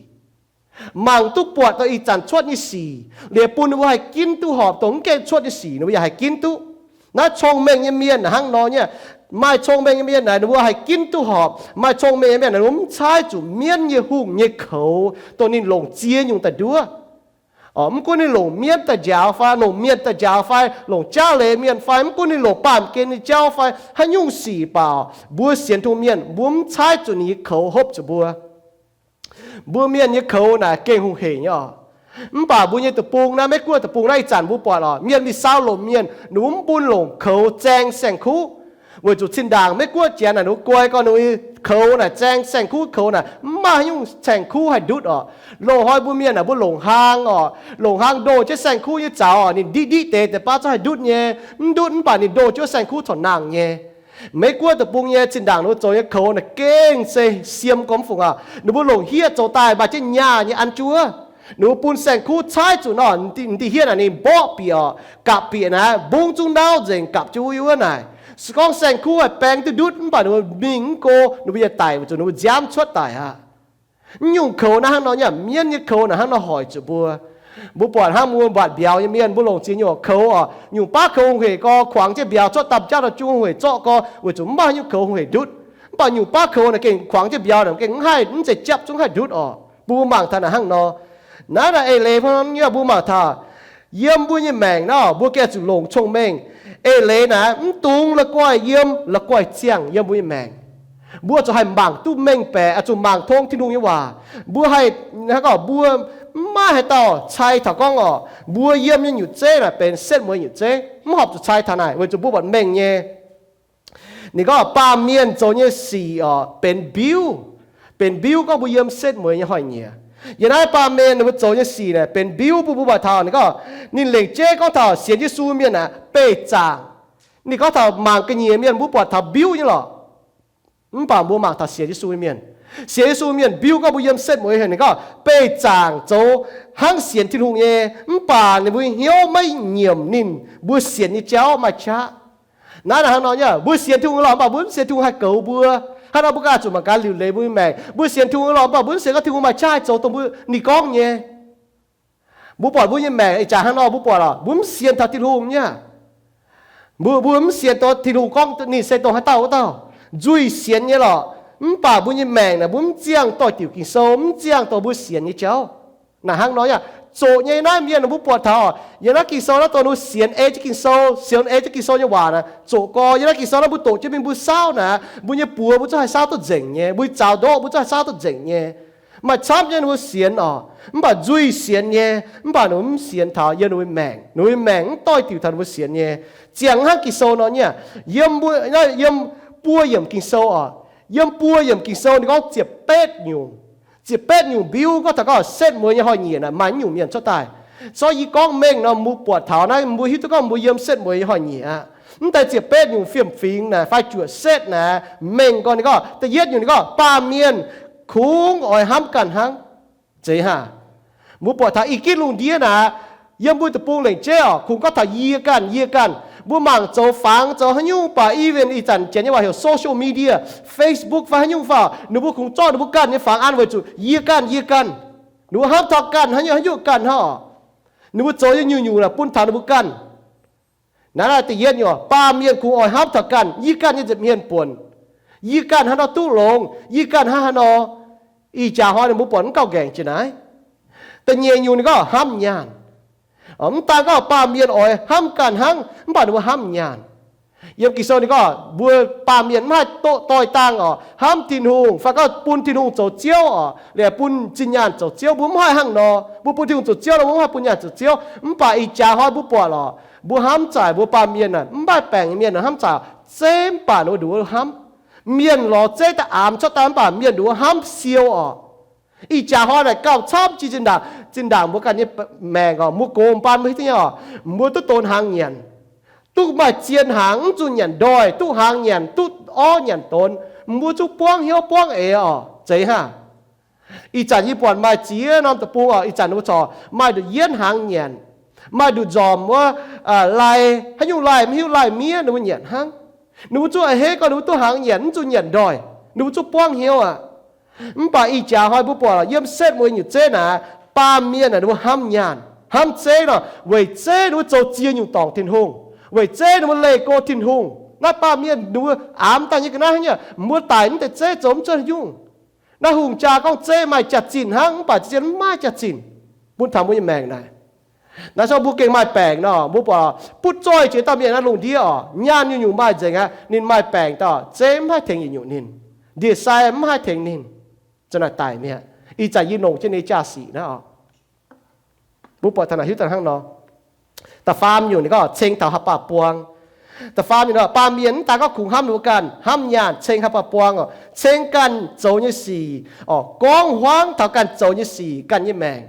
Mangc duqv buatc dongh ih zanc cuotv nyei sic, liuz bun ninh mbuo haih ginv duqv horpc dongh mv gaengh cuotv nyei sic ninh mbuo yaac haih ginv duqv. Naaiv cong-mengh nyei mienh hnangv nor nyei. Maaih cong-mengh nyei mienh naaic ninh mbuo haih ginv duqv horpc. Maaih cong-mengh nyei mienh naaic ninh mbuo mv caaiv zuqc mienv nyei hungh nyei koux dongh ninh longc ziex nyungc daaih nduov. Mv gunv ninh longc mienv daaih njaaux fai, longc mienh daaih njaaux fai, longc jaav leiz mienh fai, mv gunv ninh longc baamh gen nyei jauv fai haaix nyungc sic baac, mbuo sienx Tin-Hungh mienh mbuo mv caaiv zuqc ninh nyei koux hopv zuqc mbuo. Mbuo mienh nyei koux naaic gengh hungh heic nyei oc. Mv baac mbuo nyei deic-bung naaiv, Meiv-Guoqv deic-bung naaiv ih zanc mbuo buatc oc, mienh mingh saau lomc mienh ninh mbuo mv bun longc koux zaeng saeng-kuv. Weic zuqc zinh ndaangc Meiv-Guoqv Janx naaic ninh mbuo guai gorn ninh mbuo koux naaic zaeng saeng-kuv koux naaic mv maaih haaix nyungc saeng-kuv haih ndutv oc. Loz-hnoi mbuo mienh naaic mbuo longc hlaang oc, longc hlaang ndoh jienv saeng-kuv nyei zaux oc, ninh ndiqv ndiqv deix deix baav zungv haih ndutv nyei. Mv ndutv mv baac ninh ndoh jienv saeng-kuv corc nangh nyei. Meiv-Guoqv deic-bung nyei zinh ndaangc ninh mbuo zoux nyei koux naaic gengh se siem gormx mv fungc aqv. Ninh mbuo longc hieqv zoux daaih maaih jienv nyaah nyei an juov. Ninh mbuo bun saeng-kuv caaiv zuqc nor, m'diuh hieqv naaic ninh mborqv bieqc oc, gapv bieqc naaic mbungv zungv nauv nzengc gapv jienv wuov yuov naaic. Se gorngv saeng-kuv haih baeng duqv ndutv mv baac ninh mbuo mingh mv go, ninh mbuo yietc daic weic zuqc ninh mbuo nziaamv cuotv daic aqv. Mv nyungc koux naaiv hnangv nor nyei, mienv nyei koux naaic hnangv nor hoic zuqc mbuo. Mbuo buatc hnangv mbuo mbatc mbiauz nyei mienh, mbuo longc ziex nyungc koux oc. Nyungc baav koux hungh heic gorx, kuangx jienv mbiauz cuotv daaih jauv daaih zungv hungh heic zorqv gorx, weic zuqc mv maaih haaix nyungc koux hungh heic ndutv. Mv baac nyungc baav koux naaic gengh kuangx jienv mbiauz naaic gengh mv haih, mv zeiz japv zungv haih ndutv oc. Mbuo mangc taux naaic hnangv nor. Naaiv naaic eix leiz hnangv nor nyei mbuo mangc taux yiem mbuo nyei maengc naaiv mbuo gengh zuqc longc cong-mengh. Eix leiz naaic mv dungx la'guaih yiem, la'guaih ziangh yiem mbuo nyei maengc. Mbuo zuqc haih mangc duqv mengh baeqc, zuqc mangc tong Tin-Hungh nyei waac. Mbuo haih, gorngv mbuo mv maaih haaix dauh cai taux gorngv oc, mbuo yiem nyei nyutc zeiv naaic benx setv mueiz nyutc zeiv, mv horpc zuqc cai taux naaic weic zuqc mbuo buatc mengh nyei. Ninh gorngv baamh mienh zoux nyei sic oc benx mbiuv. Benx mbiuv gorngv mbuo yiem setv mueiz nyei hnoi-nyieqc. Yiem naaiv baamh mienh ninh mbuo zoux nyei sic naaic benx mbiuv bun mbuo buatc taux ninh gorngv ninh lengc jeiv gorngv taux sienx Yesu mienh naaic beih zaangc. Ninh gorngv taux mangc ga'nyiec mienh mbuo buatc taux mbiuv nyei lorqc. Mv baac mbuo mangc taux sienx Yesu mienh, sienx Yesu mienh mbiuv gorngv mbuo yiem setv mueiz haic ninh gorngv beih zaangc zoux hnangv sienx Tin-Hungh nyei, mv baac ninh mbuo hnyouv maiv nyiemc ninh mbuo sienx nyei jauv maaih qaqv. Naaiv naaic hnangv nor nyei, mbuo sienx Tin-Hungh lorqc mv baac mbuo mv sienx Tin-Hungh haih goux mbuo. Hnangv nor mbuo ganh zuqc mangc gaax liuc leiz mbuo nyei maengc. Mbuo sienx Tin-Hungh lorqc mv baac mbuo mv sienx gorngv Tin-Hungh maaih qaqv haih zoux dongh mbuo ninh gorngv nyei. Mbuo buatc mbuo nyei maengc ih jaax hnangv nor mbuo buatc lorqc, mbuo mv sienx taux Tin-Hungh nyei. Mbuo, mbuo mv sienx dongh Tin-Hungh gorngv ninh se dongh haaix dauh wuov dauh. Nzuih sienx nyei lorqc, mv baac mbuo nyei maengc naaic mbuo mv ziangh doix-diuc Ging-Sou, mv ziangh dongh mbuo sienx nyei jauv. Naaic hnangv nor yaac zoqc nyei naaiv mienh mbuo buatc taux yiem naaiv Ging-Sou naaiv dongh ninh mbuo sienx ei jienv Ging-Sou, sienx ei jienv Ging-Sou nyei waac naaic zoqc gorx. Yiem naaiv Ging-Sou naaiv mbuo doqc jienv mingh mbuo saauv naaic, mbuo nyei buoz mbuo zungv haih saauv duqv nzengc nyei, mbuo nyei zaux ndoqv mbuo zungv haih saauv duqv nzengc nyei. Maaih camv nyei ninh mbuo sienx oc, mv baac nzuih sienx nyei, mv baac ninh mbuo mv sienx taux yiem ninh mbuo maengc. Ninh mbuo maengc mv doix-diuc taux ninh mbuo sienx nyei. Ziangh hnangv Ging-Sou nor nyei, yiem, yiem buo yiemc Ging-Sou oc, yiem buo yiemc Ging-Sou ninh gorngv ziepc betv nyungc. Ziepc betv nyungc mbiuv gorngv taux gorngv setv mueiz nyei hnoi-nyieqc naaic maaih nyungc mienh cuotv daaih. Corc yie gorngv mengh nor mbuo buatc taux naaiv mbuo hiuv duqv gorngv mbuo yiem setv mueiz nyei hnoi-nyieqc aqv. Mv deix ziepc betv nyungc fiem-fingx naaic fai juoqc setv naaic mengh gorngv ninh gorngv da'yietv nyungc ninh gorngv baamh mienh kungx oix hnamv ganh hnangv. Zeiz hnangv. Mbuo buatc taux i gitv lungh ndiev naaic, yiem mbuo deic-bung lengc jeiv oc, kungx gorngv taux yie ganh, yie ganh. Mbuo mangc zoux fangx zoux haaix nyungc baac even ih zanc janx nyei waac heuc social media, Facebook fai haaix nyungc fai, ninh mbuo kungx zorqv ninh mbuo ganh nyei fangx an weic zuqc yie ganh, yie ganh. Ninh mbuo hnamv taux ganh haaix nyungc haaix nyungc ganh hnangv oc. Ninh mbuo zoux nyei nyungc-nyungc naaic bun taux ninh mbuo ganh. Naaiv naaiv da'yietv nyungc, baamh mienh kungx oix hnamv taux ganh, yie ganh nyei nza'hmien buonc. Yie ganh hnangv nor duqv longx, yie ganh hnangv haaix nor. Ih jaax hnoi ninh mbuo buatc mv gauh nqaengc jiex naaiv. Da'nyeic nyungc ninh gorngv hnamv nyaanh. Mv daan gorngv baamh mienh oix hnamv ganh hnangv, mv baac ninh mbuo hnamv nyaanh. Yiem Ging-Sou ninh gorngv mbuo baamh mienh mv haih doqc doix-dangh oc, hnamv Tin-Hungh fai gorngv bun Tin-Hungh zoux Ziouv oc, liuz bun zinh nyaanh zoux Ziouv. Mbuo mv haih hnangv nor. Mbuo bun Tin-Hungh zoux Ziouv nor, mbuo mv haih bun nyaanh zoux Ziouv. Mv baac ih jaax hnoi mbuo buatc lorqc, mbuo hnamv zaaic mbuo baamh mienh naaic, mv maaih baengc nyei mienh hnamv zaaic, zeiv mv baac ninh mbuo nduqc wuov hnamv. Mienh lorz zeiv daaih aamx cuotv daaih mv baac mienh nduqc wuov hnamv siou oc. Ih jaax hnoi naaic gauh camv jiex zinh ndaangc, zinh ndaangc mbuo ganh nyei maengc oc, mbuo gox mbaan mbuo hiuv duqv nyei oc, mbuo duqv donx hnaangx nyanc. duqv maaih zien hnaangx, mv zuqc nyanc ndoih, duqv hnaangx nyanc, duqv orv nyanc donx, mbuo zungv buangv hnyouv buangv eix oc. Zeiz hnangv. Ih zanc yie buatc maaih ziex norm deic-bung oc, ih zanc ninh mbuo corc maaih nduqc yienv hnaangx nyanc, maaih nduqc nzormc wuov, lai, haaix nyungc lai maiv hiuv, lai miev ninh mbuo nyanc hnangv. Ninh mbuo zungv a'hneiv gorngv ninh mbuo duqv hnaangx nyanc, mv zuqc nyanc ndoih, ninh mbuo zungv buangv hnyouv aqv. Mv baac ih jaax hnoi mbuo buatc yiem setv mueiz nyutc zeiv naaic, baamh mienh ninh mbuo hnamv nyaanh hnamv zeiv nor, weic zeiv ninh mbuo zoux ziex nyungc dorngc Tin-Hungh, weic zeiv ninh mbuo leih go Tin-Hungh. Naaiv baamh mienh ninh mbuo aamx daaih nyei ga'naaiv hnangv, mbuo daic mv deix zeiv zoux mv cuotv haaix nyungc. Naaiv hungh jaa gorngv zeiv maaih jaax-zinh hnangv, mv baac zien maiv jaax-zinh bun taux mbuo nyei maengc naaic. Naaiv sou mbuo gengh maaih baengc nor, mbuo buatc butv zoih jiex dauh mienh naaiv lungh ndiev oc, nyaanh nyungc-nyungc maaih nzengc aqv, ninh maaih baengc daaih, zeiv mv haih tengx yietc nyungc ninh, ndie-sai mv haih tengx ninh, za'naaic daic mi'aqv. Ih zanc yie longc jienv ninh jaa-sic naaiv oc. Mbuo buatc taux naaic hiuv duqv hnangv nor. Da'faam nyungc ninh gorngv ceng taux haaix baac buang. Da'faam nyungc nor, baamh mienh mv daan gorngv kungx hnamv ninh mbuo ganh, hnamv nyaanh ceng haaix baac buang oc, ceng ganh zoux nyei sic oc, gorngv hmuangv taux ganh zoux nyei sic, ganh nyei maengc.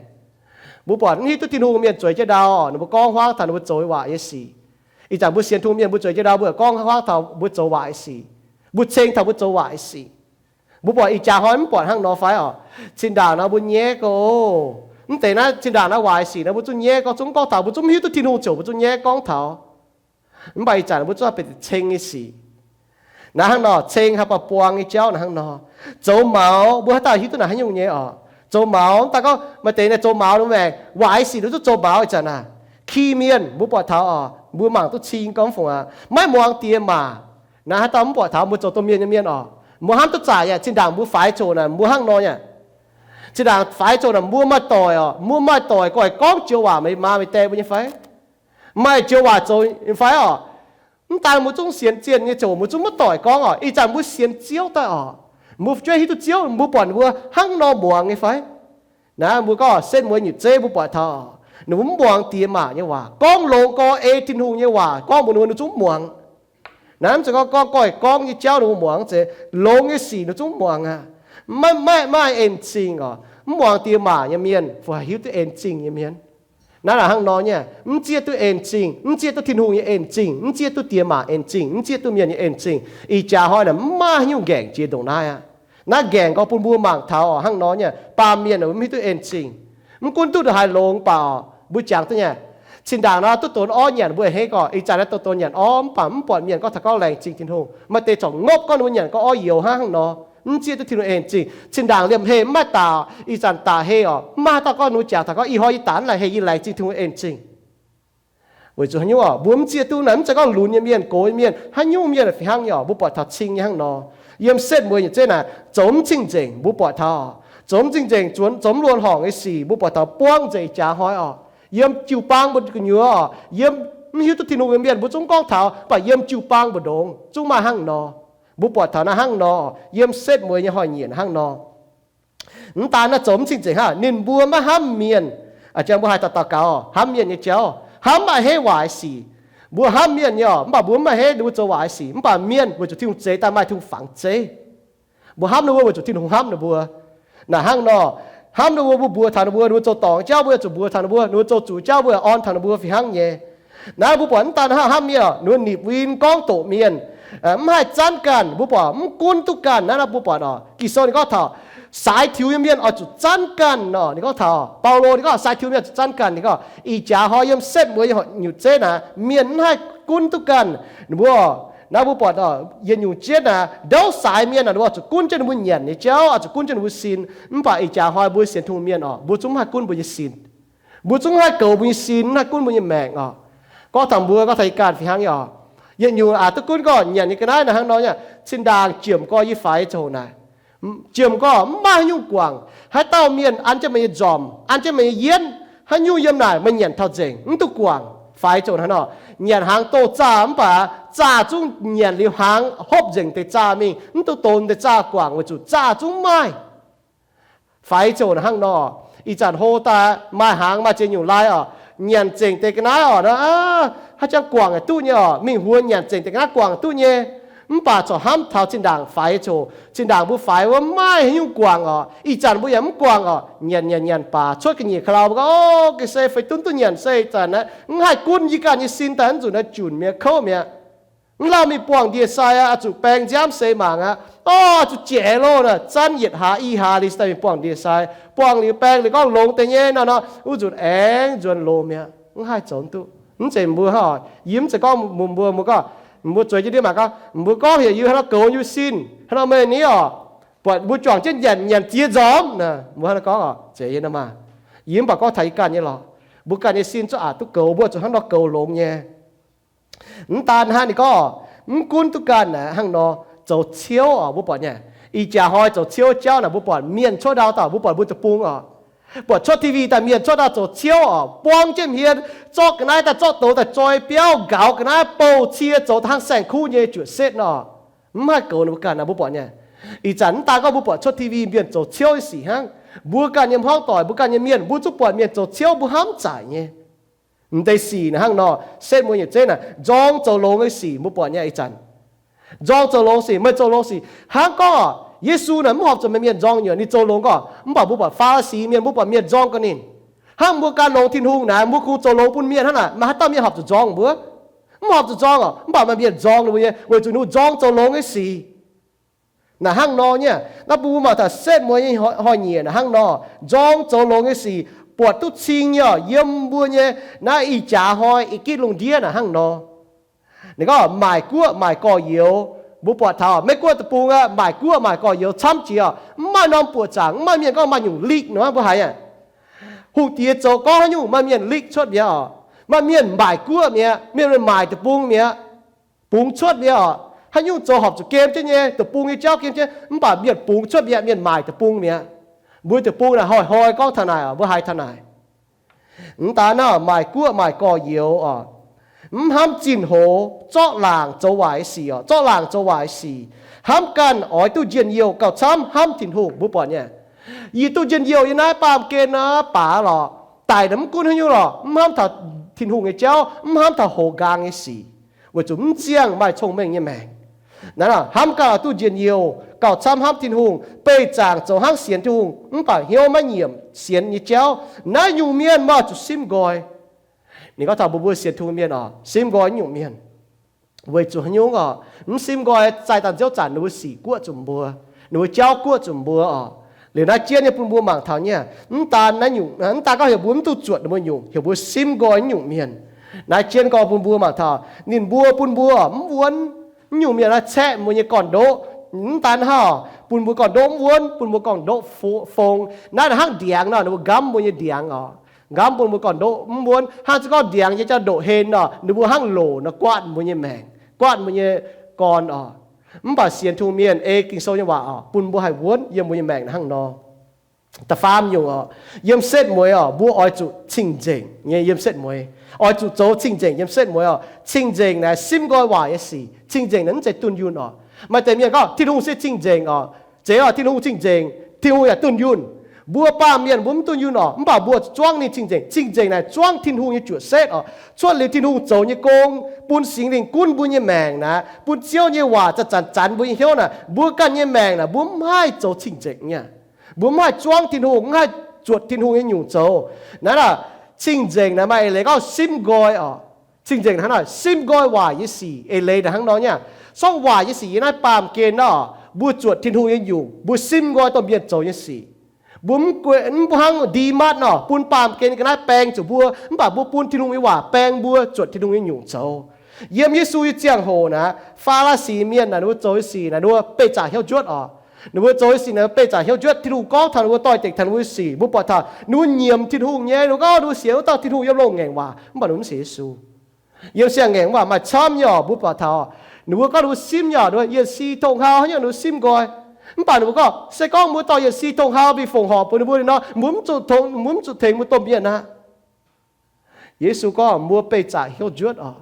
Mbuo buatc mv hiuv duqv Tin-Hungh mienh zueiz jienv ndau, ninh mbuo gorngv hmuangv taux ninh mbuo zoux nyei waac nyei sic. Ih zanc mbuo sienx Tin-Hungh mienh mbuo zueiz jienv ndau, mbuo gorngv hmuangv taux mbuo zoux waac nyei sic, mbuo ceng taux mbuo zoux waac nyei sic. Mbuo buatc ih jaax hnoi mv buatc hnangv nor fai oc? Zinh ndaangc nor mbuo nyaiv gorngv, mv deix naaiv zinh ndaangc naaiv waac nyei sic naaiv mbuo zungv nyaiv gorngv, zungv gorngv taux, mbuo zungv mv hiuv duqv Tin-Hungh ziouc mbuo zungv nyaiv gorngv taux. Mv baac ih zanc mbuo zungv benx ceng nyei sic. Naaiv hnangv nor, ceng haaix baac buang nyei jauv naaiv hnangv nor. Zoux maux, mbuo haaix dauh hiuv duqv naaic haaix nyungc nyei oc? Zoux maux, mv daan gorngv maaih deix naaic zoux maux ninh maengc, waac nyei sic ninh zungv zoux maux ih zanc naaic. Ki mienh mbuo buatc taux oc, mbuo mangc duqv cing gorngv fungc aqv, maiv muangx diex maac. Naaiv haaix dauh mv buatc taux mbuo zoux domh mienh nyei mienh oc? Mbuo hnamv duqv zaqc yaac zinh ndaangc mbuo faix zoqc naaic mbuo hnangv nor nyei. Zinh ndaangc faix zoqc naaic mbuo maaih doic oc, mbuo maaih doic goiv gorngv joux waac meih maa meih die mbuo nyei fai? Maaih joux waac zoux nyei fai oc? Mv daan mbuo zungv sienx zienh nyei ziouc mbuo zungv maiv doic gorngv oc. Ih zanc mbuo sienx Ziouv daaih oc, mbuo fu'jueiv hiuv duqv Ziouv, mbuo buatc ninh mbuo hnangv nor muangx nyei fai? Naaiv mbuo gorngv setv mueiz nyutc zeiv mbuo buatc taux ninh mbuo mv muangx diex maac nyei waac, gorngv longx gorx ei Tin-Hungh nyei waac gorngv mbuox ninh mbuo, ninh zungv mv muangx. Naaiv mv zeiz gorngv gorngv goiv gorngv nyei jauv ninh mbuo muangx, zeiz longx nyei sic ninh zungv mv muangx aqv. Maiv, maiv, maiv en-zingh oc. Mv muangx diex maac nyei mienh fai hiuv duqv en-zingh nyei mienh, naaiv naaic hnangv nor nyei, mv zieqv duqv en-zingh, mv zieqv duqv Tin-Hungh nyei en-zingh, mv zieqv duqv diex maac en-zingh, mv zieqv duqv mienh nyei en-zingh. Ih jaax hnoi naaic mv maaih haaix nyungc nqaengc jiex ndongc naaiv aqv. Naaiv nqaengc gorngv bun mbuo mangc taux oc, hnangv nor nyei, baamh mienh mv hiuv duqv en-zingh. Mv gunv duqv ndongc haaix longx baac oc, mbuo jangx duqv nyei. Zinh ndaangc nor duqv donx orv nyanc mbuo a'hneiv gorngv, ih zanc naaiv dongh donx nyanc orv mv baac mv buatc mienh gorngv taux gorngv laengz zingh Tin-Hungh. Maaih deix corc ngopv gorngv ninh mbuo nyanc gorngv orv youz hnangv, hnangv nor mv zieqv duqv Tin-Hungh en-zingh. Zinh ndaangc liemh heh mv maaih daaih, ih zanc daaih heh oc, mv maaih haaix dauh gorngv ninh mbuo jangx taux gorngv ih hnoi yie daaih mv laengz heh, yie laengz zingh Tin-Hungh en-zingh. Weic zuqc haaix nyungc oc, mbuo mv zieqv duqv naaic, mv zeiz gorngv lunx nyei mienh, gox nyei mienh, haaix nyungc mienh fih hnangv nyei oc, mbuo buatc taux cing nyei hnangv nor. Yiem setv mueiz nyutc zeiv naaic zoux mv cing-nzengc, mbuo buatc taux zoux mv cing-nzengc, zoux mv luonx horngc nyei sic mbuo buatc taux buangv nzengc jaax hnoi oc. Yiem jiu-baang mbu'ndongx gu'nyuoz oc, yiem mv hiuv duqv Tin-Hungh nyei mienh mbuo zungv gorngv taux, mv baac yiem jiu-baang mbu'ndongx zungv maaih hnangv nor. Mbuo buatc taux naaiv hnangv nor, yiem setv mueiz nyei hnoi-nyieqc hnangv nor. Mv daan naaiv zoux mv cing-nzengc hnangv, ninh mbuo maiv hnamv mienh. A'jang mbuo haih daux daux gaux hnamv mienh nyei jauv, hnamv maiv a'hneiv waac nyei sic. Mbuo hnamv mienh nyei oc, mv baac mbuo maiv a'hneiv ninh mbuo zoux waac nyei sic. Mv baac mienh weic zuqc Tin-Hungh zeix daaih maaih Tin-Hungh fangx zeiv. Mbuo hnamv ninh mbuo weic zuqc Tin-Hungh hnamv ninh mbuo. Naaic hnangv nor, hnamv ninh mbuo, mbuo mbuox taux ninh mbuo, ninh mbuo zoux dorngc jauv mbuo zuqc mbuox taux ninh mbuo, ninh mbuo zoux zuqc jauv mbuo orn taux ninh mbuo fih hnangv nyei. Naaiv mbuo buatc mv daan hnangv hnamv mienh oc, ninh mbuo nipc win gorngv doqc mienh, mv haih zanv ganh. Mbuo buatc mv gunv duqv ganh naaiv, mbuo buatc oc, Ging-Sou ninh gorngv taux saaix tiux nyei mienh oix zuqc zanv ganh nor. Ninh gorngv taux Baulo ninh gorngv saaix tiux mienh oix zuqc zanv ganh. Ninh gorngv ih jaax hnoi yiem setv mueiz nyutc zeiv naaic mienh mv haih gunv duqv ganh. Ninh mbuo, naaiv mbuo buatc oc, yietc nyungc jienv naaic ndouv saaix mienh naaic, ninh mbuo oix zuqc gunv jienv ninh mbuo nyanc nyei jauv, oix zuqc gunv jienv ninh mbuo sin. Mv baac ih jaax hnoi mbuo sienx Tin-Hungh mienh oc, mbuo zungv mv haih gunv mbuo nyei sin. Mbuo zungv mv haih goux mbuo nyei sin, mv haih gunv mbuo nyei maengc oc. Gorngv taux mbuo, gorngv taux yie ganh fih hnangv nyei oc. Yietc nyungc aac duqv gunv gorngv nyanc nyei ga'naaiv naaic hnangv nor nyei, zinh ndaangc jiemc gorx yie faix zoqc naaic, jiemc gorx mv maaih haaix nyungc guangc. Haaix dauh mienh an jienv meih nyei nzormc, an jienv meih nyei yienv, haaix nyungc yiem naaic meih nyanc taux nzengc, mv duqv guangc. Faix zoqc hnangv nor, nyanc hnaangx doh zaah mv baac zaah zungv nyanc liuz hnaangx hopv nzengc deix zaah mingh, mv duqv donx deix zaah guangc weic zuqc zaah zungv maaih. Faix zoqc hnangv nor, ih zanc hlo daaih maaih hnaangx maaih ziex nyungc lai oc, nyanc zengc deix ga'naaiv oc, haaix jangx guangc yaac duqv nyei oc, mingh huox nyanc zengc deix ga'naaiv guangc duqv nyei. Mv baac corc hnamv taux zinh ndaangc faix nyei ziangh hoc, zinh ndaangc mbuo faix wuov maiv haaix nyungc guangc orqc. Ih zanc mbuo yaac mv guangc orqc. Nyanc nyanc nyanc baac cuotv ga'nyiec ka'lauh, mbuo gorngv, Ov, ga'sie feix dunv duqv nyanc se ih zanc naaiv mv haih gunv yie ganh nyei sin daaih, mv zuqc naaiv junc mi'aqv, kouv mi'aqv. Mv lauh mingh buangh ndie-sai aqv, oix zuqc baeng nziaamv seix mangc aqv. Ov, oix zuqc jiex loh naaic, zanv yietc hlaax i hlaax liuz daaih mingh buangh ndie-sai. Buangh liuz baeng liuz gorngv longx deix nyei nor nor, wuov nzunc aengx nzuonx loz mi'aqv, mv haih zoux duqv. Mv zeiz mbuo hnangv, yie mv zeiz gorngv mbuo, mbuo, mbuo gorngv, mbuo zueiz jienv ndiev mangc gorngv, mbuo gorngv heuc yie hnangv nor goux yie sin, hnangv nor meih ni orqc, buatc mbuo juangc jienv nyanc nyanc ziex nzormc naaic, mbuo hnangv nor gorngv orqc, zeiz yie nor maah. Yie mv baac gorngv taux yie ganh nyei lorqc. Mbuo ganh nyei sin cuotv aqc duqv goux, mbuo zuqc hnangv nor goux longx nyei. Mv daan hnangv, ninh gorngv, mv gunv duqv ganh naaic hnangv nor, zoux ciouv orqc, mbuo buatc nyei. Ih jaax hnoi zoux ciouv jauv naaic mbuo buatc mienh cuotv ndau daaih, mbuo buatc mbuo deic-bung orqc, buatc cuotv T V daaih mienh cuotv ndau zoux ciouv orqc, buang jienv hmien, zorqv ga'naaiv daaih zorqv douz daaih zoi biauv nqaaux ga'naaiv bouh cie zoux haaix saeng-kuv nyei juoqc setv nor. Mv haih goux ninh mbuo ganh naaic, mbuo buatc nyei. Ih zanc mv daan gorngv mbuo buatc cuotv T V mienh zoux ciouv nyei sic hnangv, mbuo ganh nyei hmuangv doic, mbuo ganh nyei mienh, mbuo zungv buatc mienh zoux ciouv, mbuo hnamv zaaic nyei. M'deix sic naaic hnangv nor, setv mueiz nyei zeiv naaic nzorng zoux longx nyei sic, mbuo buatc nyei ih zanc. Nzorng zoux longx sic, meih zoux longx sic. Hnangv gorngv orqc, Yesu naaic mv horpc zuqc maaih mienh nzorng nyuoqc, ninh zoux longx gorngv. Mv baac mbuo buatc Faa^li^si mienh, mbuo buatc mienh nzorng ga'ninh. Hnangv mbuo ganh longx Tin-Hungh naaic, mbuo kungx zoux longx bun mienh hnangv naaic, maaih haaix dauh mienh horpc zuqc nzorng mbuo? Mv horpc zuqc nzorng orqc. Mv baac maaih mienh nzorng ninh mbuo nyei, weic zuqc ninh mbuo nzorng zoux longx nyei sic. Naaic hnangv nor nyei, naaiv bun mbuo mangc taux setv mueiz nyei hnoi-nyieqc naaic hnangv nor, nzorng zoux longx nyei sic buatc duqv cing nyei orqc, yiem mbuo nyei naaiv ih jaax hnoi ih gitv lungh ndiev naaic hnangv nor. Ninh gorngv maaic guoqv maaic gorx-youz, mbuo buatc taux Meiv Guoqv deic-bung aqv, maaic guoqv maaic gorx-youz camv jiex orqc, mv maaih norm buoqc zaangc, mv maaih mienh gorngv maaih nyungc likh nor mbuo haiz aqv. Hungh diex zoux gorngv haaix nyungc maaih mienh likh cuotv mi'aqv orqc, maaih mienh maaic guoqv mi'aqv, mienh maaic deic-bung mi'aqv. Bungx cuotv mi'aqv orqc. Haaix nyungc zoux horpc zuqc gem jienv nyei, deic-bung nyei jauv gem jienv, mv baac mienh bungx cuotv mi'aqv, mienh maaic deic-bung mi'aqv. Mbuo deic-bung naaic hnoi-hnoi gorngv taux naaic, mbuo haiz taux naaic. Mv daan naaic, maaic guoqv maaic gorx-youz orqc, mv hnamv zinh hoz, zorqv laangc zoux waaic nyei sic orqc, zorqv laangc zoux waaic nyei sic, hnamv ganh oix duqv njien-youh gauh camv hnamv Tin-Hungh, mbuo buatc nyei. Yie duqv njien-youh yiem naaiv baamh gen naaiv baac lorqc, daic naaic mv gunv haaix nyungc lorqc, mv hnamv taux Tin-Hungh nyei jauv, mv hnamv taux hoz nqaang nyei sic, weic zuqc mv ziangh maaih cong-mengh nyei maengc. Naaiv hnamv ganh oix duqv njien-youh gauh camv hnamv Tin-Hungh, beih zaangc zoux hnangv sienx Tin-Hungh mv baac hnyouv maiv nyiemc sienx nyei jauv, naaiv nyungc mienh maiv oix zuqc simv nqoi. Ninh gorngv taux mbuo, mbuo sienx Tin-Hungh mienh orqc, simv nqoi nyungc mienh. Weic zuqc haaix nyungc orqc? Mv simv nqoi, zaih daaih nziouv zanc ninh mbuo sic guoqv zuqc mbuo, ninh mbuo jauv guoqv zuqc mbuo orqc. Liuz naaiv jienv nyei bun mbuo mangc taux nyei, mv daan naaiv nyungc, mv daan gorngv heuc mbuo mv duqv zuotc ninh mbuo nyungc, heuc mbuo simv nqoi nyungc mienh. Naaiv jienv gorngv bun mbuo mangc taux ninh mbuo bun mbuo mv wuonv, nyungc mienh naaiv caeqv mbuo nyei gorn-ndoqv. Mv daan hnangv, bun mbuo gorn-ndoqv mv wuonv, bun mbuo gorn-ndoqv fo-, fong. Naaiv hnangv ndiangx nor, ninh mbuo nqamv mbuo nyei ndiangx orqc. Nqamv bun mbuo gorn-ndoqv mv wuonv. Hnangv se gorngv ndiangx nyei jauv ndoqc hlen nor, ninh mbuo hnangv loc nor guaatv mbuo nyei maengc, guaatv mbuo nyei gorn orqc. Mv baac sienx Tin-Hungh mienh ei Ging-Sou nyei waac orqc, bun mbuo haih wuonv yiem mbuo nyei maengc hnangv nor. Da'faam nyungc orqc, yiem setv mueiz orqc, mbuo oix zuqc cing-nzengc nyei yiem setv mueiz. Oix zuqc zoux cing-nzengc yiem setv mueiz orqc. Cing-nzengc naaic simv nqoi waaic nyei sic. Cing-nzengc naaic mv zeiz dunh yunh orqc. Maaih deix mienh gorngv Tin-Hungh se cing-nzengc orqc. Zeiz orqc, Tin-Hungh cing-nzengc, Tin-Hungh yaac dunh yunh. Mbuo baamh mienh mbuo mv dunh yunh orqc, mv baac mbuo zuangv ninh cing-nzengc. Cing-nzengc naaic zuangv Tin-Hungh nyei juoqc setv orqc. Cuotv liuz Tin-Hungh zoux nyei gong, bun Singx Lingh gunv mbuo nyei maengc naaic, bun Ziouv nyei waac zanc-zanc zanc mbuo nyei hnyouv naaic, mbuo ganh nyei maengc naaic mbuo mv haih zoux cing-nzengc nyei. Mbuo mv haih zuangv Tin-Hungh, mv haih zuotc Tin-Hungh nyei nyungc zoux. Naaiv aac, cing-nzengc naaic maaih eix leiz gorngv simv nqoi orqc. Cing-nzengc hnangv naaic, simv nqoi waaic nyei sic. Eix leiz naaic hnangv nor nyei. Sorng waaic nyei sic yiem naaiv baamh gen nor, mbuo zuotc Tin-Hungh nyei nyungc, mbuo simv nqoi domh mienh zoux nyei sic. Mbuo mv hnangv Ndimatv nor, bun baamh gen ga'naaiv baeng zuqc mbuo, mv baac mbuo bun Tin-Hungh nyei waac baeng mbuo zuotc Tin-Hungh nyei nyungc zoux. Yiem Yesu nyei ziangh hoc naaic, Faa^li^si mienh naaic, ninh mbuo zoux nyei sic naaic, ninh mbuo beih zaqc hnyouv njuotv orqc. Ninh mbuo zoux nyei sic naaic, beih zaqc hnyouv njuotv. Tin-Hungh gorngv taux ninh mbuo, doix-dekc taux ninh mbuo nyei sic, mbuo buatc taux ninh mbuo nyiemc Tin-Hungh nyei. Ninh mbuo gorngv ninh mbuo sienx wuov dauh Tin-Hungh yiem loz-ngaengc waac, mv baac ninh mbuo mv sienx Yesu. Yiem siang-ngaengc waac maaih camv nyei orqc, mbuo buatc taux ninh mbuo gorngv ninh mbuo simv nyei, ninh mbuo yietc si tong-hau haaix nyungc ninh mbuo simv nqoi. Mv baac ninh mbuo gorngv se gorngv mbuo dorh yietc si tong-hau mingh fongc horc bun ninh mbuo liuz nor, mbuo mv zuqc tengx, mbuo mv zuqc tengx mbuo domh mienh aqv. Yesu gorngv mbuo beih zaqc hnyouv njuotv orqc.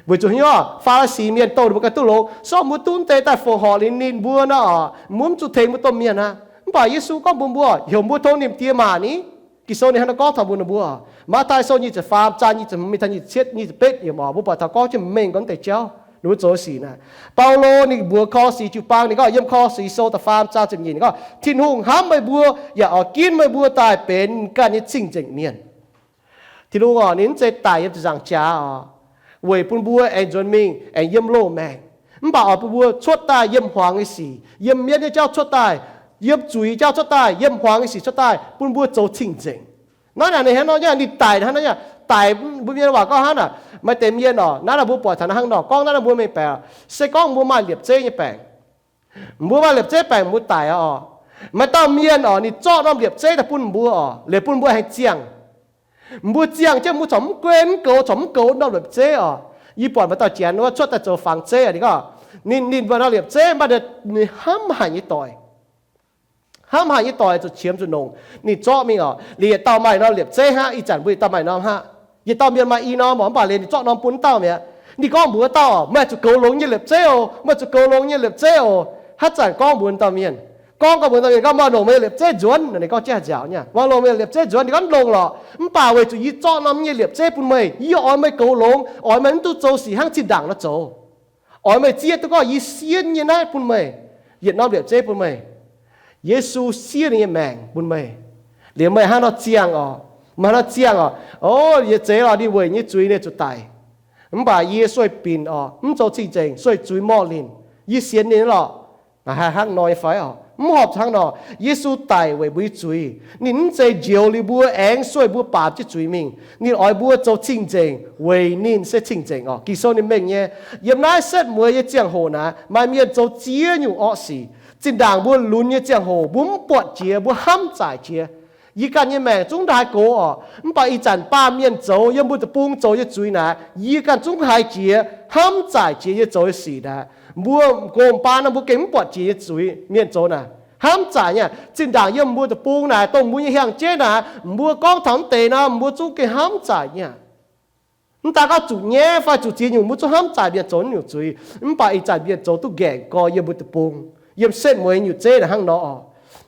Weic zuqc haaix nyungc? Faa^li^si mienh douh ninh mbuo ganh duqv longx, se gorngv mbuo duqv mv deix daaih fongc horc liuz ninh mbuo nor orqc, mbuo mv zuqc tengx mbuo domh mienh aqv. Mv baac Yesu gorngv mbuox mbuo, heuc mbuo tov ninh diex maac ni. Ging-Sou ninh hnangv naaiv gorngv taux mbuox ninh mbuo. Matv^tai Sou nyic ziepc faam zaang nyic ziepc hmz mingh taux nyic ziepc betv yiemc orqc, mbuo buatc taux gorngv jienv mengh gorngv deix jauv. Ninh mbuo zoux sic naaic. Baulo ninh mbuox Ko^lo^si jiu-baang, ninh gorngv yiem Ko^lo^si Sou da'faam zaang ziepc nyeic, ninh gorngv, Tin-Hungh hnamv meih mbuo yaac oix ginv meih mbuo daaih benx ganh nyei cing-nzengc mienh. Tin-Hungh oc, ninh mv zeiz daic yiem ziepc nzaangc jaax oc, weic bun mbuo aengx nzuonx mingh aengx yiem loz-maengc. Mv baac oix bun mbuo cuotv daaih yiem hmuangx nyei sic, yiem mienv nyei jauv cuotv daaih, yiem zuiz jauv cuotv daaih, yiem hmuangx nyei sic cuotv daaih, bun mbuo zoux cing-nzengc. Naaiv naaic ninh hnangv nor nyei, ninh daic hnangv nor nyei, daic. Mbuo mienh waac gorngv hnangv naaic, maaih deix mienh oc, naaiv naaic mbuo buatc taux naaiv hnangv nor, gorngv naaiv naaiv mbuo mengh baeqc, se gorngv mbuo maaih liepc zeiv nyei baengc, mbuo maaih liepc zeiv baengc mbuo daic oc, maaih dauh mienh oc, ninh zorqv norm liepc zeiv daaih bun mbuo oc, liuz bun mbuo aengx ziangh. Mbuo ziangh jienv mbuo corc mv gunv mv goux, corc mv goux norm liepc zeiv oc. Yie buatc maaih dauh janx wuov cuotv daaih zoux fangx zeiv, ninh gorngv, ninh, ninh mbuo norm liepc zeiv mv baac ninh hnamv haic nyei doic, hnamv haic nyei doic zuqc qiemx zuqc nongc, ninh zorqv mingh oc. Liuz yietc dauh maaih norm liepc zeiv hnangv, ih zanc mbuo yietc dauh maaih norm hnangv. Yietc dauh mienh maaih i norm oc, mv baac liuz ninh zorqv norm bun dauh mi'aqv. Ninh gorngv mbuox dauh oc, meih zuqc goux longx nyei liepc zeiv oc, meih zuqc goux longx nyei liepc zeiv oc. Haaix zanc gorngv mbuox dauh mienh, gorngv, gorngv mbuox dauh mienh gorngv, meih longc meih liepc zeiv nzuonx. Ninh gorngv jaax nziaauc nyei, meih longc meih liepc zeiv nzuonx. Ninh gorngv longc lorqc, mv baac weic zuqc yie zorqv norm nyei liepc zeiv bun meih, yie oix meih goux longx, oix meih mv duqv zoux sic hnangv zinh ndaangc nor zoux. Oix meih zieqv duqv gorngv yie sienv nyei naaiv bun meih, yietc norm liepc zeiv bun meih. Yesu siev ninh nyei maengc bun meih, liuz meih hnangv nor ziangh oc. Meih hnangv nor ziangh oc. O, yie zeiz lorqc, ninh weic nyei zuiz ninh zuqc daic. Mv baac yie sueih binc oc, mv zoux cing-nzengc, sueih zuiz morh linh. Yie sienx ninh lorqc. Hnangv nor nyei fai oc? Mv horpc hnangv nor. Yesu daic weic mbuo nyei zuiz. Ninh mv zeiz njoux liuz mbuo aengx sueih mbuo baamz jienv zuiz mingh. Ninh oix mbuo zoux cing-nzengc weic ninh se cing-nzengc oc. Ging-Sou ninh mengh nyei. Yiem naaiv setv mueiz nyei ziangh hoc naaic, maaih mienh zoux ziex nyungc orqv sic. Zinh ndaangc mbuo lunx nyei ziangh hoc mbuo mv buatc jiex, mbuo hnamv zaaic jiex. Yie ganh nyei maengc zungv ndaaih gox oc. Mv baac ih zanc baamh mienh zoux yiem mbuo deic-bung zoux nyei zuiz naaic, yie ganh zungv haiz jiex, hnamv zaaic jiex yie zoux nyei sic naaic. Mbuo gong-baan nor mbuo gengh mv buatc jiex nyei zuiz mienh zoux naaic. Hnamv zaaic nyei. Zinh ndaangc yiem mbuo deic-bung naaic, dongh mbuo nyei hiang jeiv naaic, mbuo gorngv taux mv deix nor, mbuo zungv gengh hnamv zaaic nyei. Mv daan gorngv zuqc nyaiv fai zuqc ziex nyungc, mbuo zungv hnamv zaaic mienh zoux naaiv nyungc zuiz. Mv baac ih zanc mienh zoux duqv ngaengc gorx yiem mbuo deic-bung, yiem setv mueiz nyungc zeiv naaic hnangv nor oc.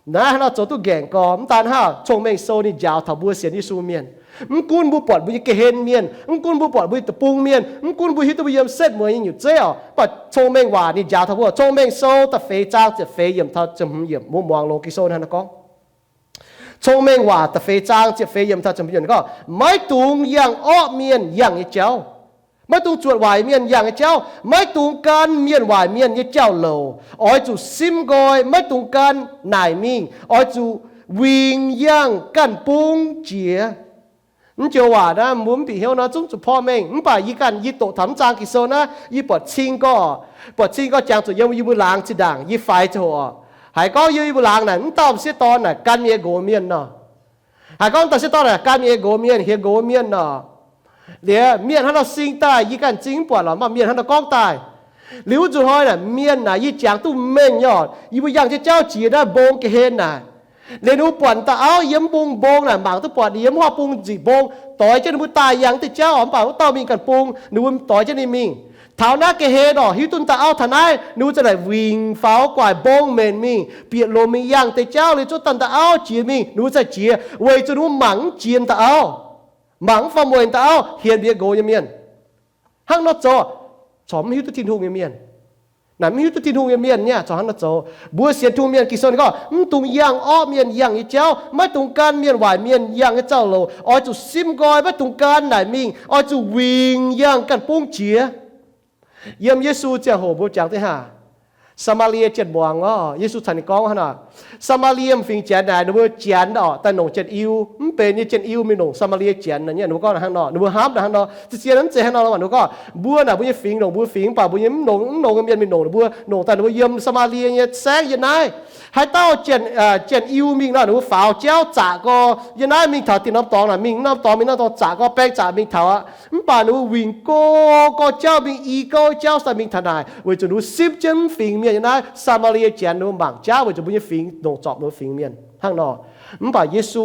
Naaiv hnangv nor zoux duqv ngaengc gorx. Mv daan hnangv, Cong-Mengh Sou ninh njaaux taux mbuo sienx Yesu mienh. Mv gunv mbuo buatc mbuo nyei ga'hlen mienh, mv gunv mbuo buatc mbuo nyei deic-bung mienh, mv gunv mbuo hiuv duqv mbuo yiem setv mueiz nyei nyungc zeiv oc, mv baac Cong-Mengh Waac ninh njaaux taux mbuo. Cong-Mengh Sou da'feix zaang ziepc feix yiemc taux ziepc hmz yiemc, mbuo muangx longx Ging-Sou hnangv nor gorngv. Cong-Mengh Waac da'feix zaang ziepc feix yiemc taux ziepc hmz yiemc gorngv, maiv dungx yangh orqv mienh yangh nyei jauv. Maiv dungx zuotc waaic mienh yangh nyei jauv. Maiv dungx gan mienh waaic mienh nyei jauv-louc. Oix zuqc simv nqoi, maiv dungx gan naaic mingh. Oix zuqc wingx yangh ganh bung jiex. Mv joux waac naaiv mbuo mv bieqc hnyouv nor zungv zuqc porv mengh. Mv baac yie ganh yie doqc taux mv zaang Ging-Sou naaiv, yie buatc cing gorx, buatc cing gorx jangx zuqc yiem yie mbuo laangz zinh ndaangc yie faix ziangh hoc oc. Haiz gorngv yiem yie mbuo laangz naaic, mv dauh m'sieqv dorn naaic gan mienh nqox mienh nor. Haiz gorngv dauh m'sieqv dorn naaic gan mienh nqox mienh, hieh nqox mienh nor. Liuz mienh hnangv nor sing daaih, yie ganh m'zing mv buatc lorqc, mv baac mienh hnangv nor gorngv daaih. Liuz wuov nzunc hnoi naaic, mienh naaic yie jangx duqv mengh nyei oc. Yie mbuo yangh jienv jauv jiex naaiv mbong ga'hlen naaic, liuz ninh mbuo buatc dauh auv yiem mbong mbong naaic, mangc duqv buatc ninh yiem wuov bung nziqc mbong, doix jienv ninh mbuo daaih yangh deix jauv oc. Mv baac wuov dauh mingh ganh bung, ninh mbuo doix jienv ninh mingh. Taux naaiv ga'hlen oc, hiuv duqv dauh auv taux naaiv, ninh mbuo za'naaic wingc faaux guaic mbong mbenc mingh, bieqc lomc mingh yangh deix jauv, liuz zuov dauh auv jiex mingh, ninh mbuo za'gengh jiex, weic zuqc ninh mbuo mangc mv jiex dauh auv, mangc mv faaux mueic dauh auv, hienx mbuo nyei nqox nyei mienh. Hnangv nor zoux, corc mv hiuv duqv Tin-Hungh nyei mienh. Naaic mv hiuv duqv Tin-Hungh nyei mienh nyei corc hnangv nor zoux. Mbuo sienx Tin-Hungh mienh, Ging-Sou ninh gorngv, mv dungx yangh orqv mienh yangh nyei jauv, maiv dungx gan mienh waaic mienh yangh nyei jauv-louc. Oix zuqc simv nqoi, maiv dungx gan naaic mingh. Oix zuqc wingc yangh ganh bung jiex. Yiem Yesu ziangh hoc mbuo jangx deix haac, Saa^maa^lie Janx-muangz oc, Yesu caux ninh gorngv hnangv nor. Saa^maa^lie fingx Janx naaic, ninh mbuo Janx oc, daaih nongc Janx-Iu, mv benx nyei Janx-Iu mingh nongc Saa^maa^lie Janx nyei, ninh mbuo gorngv hnangv nor, ninh mbuo hnamv hnangv nor. Ziex ziex mv zeiz hnangv nor, ninh mbuo gorngv, mbuo naaic mbuo nyei fingx nongc mbuo fingx, mv baac mbuo nyei mv nongc, mv nongc nyei mienh mingh nongc ninh mbuo, nongc daaih ninh mbuo yiem Saa^maa^lie nyei saengv yiem naaiv. Haaix dauh Janx, Janx-Iu mingh nor, ninh mbuo faaux jauv zaqc gorx yiem naaiv mingh taux dinh norm dorngx naaic, mingh norm dorngx, mingh norm dorngx zaqc gorx, baeng zaqc mingh taux aqv. Mv baac ninh mbuo wingc gorx gorx jauv mingh, i gouv jauv daaih mingh taux naaic, weic zuqc ninh mbuo simv jienv mv fingx mienh yiem naaiv. Saa^maa^lie Janx ninh mbuo mangc jauv weic zuqc mbuo nyei fingx ndongc zorpc ninh mbuo fingx mienh hnangv nor. Mv baac Yesu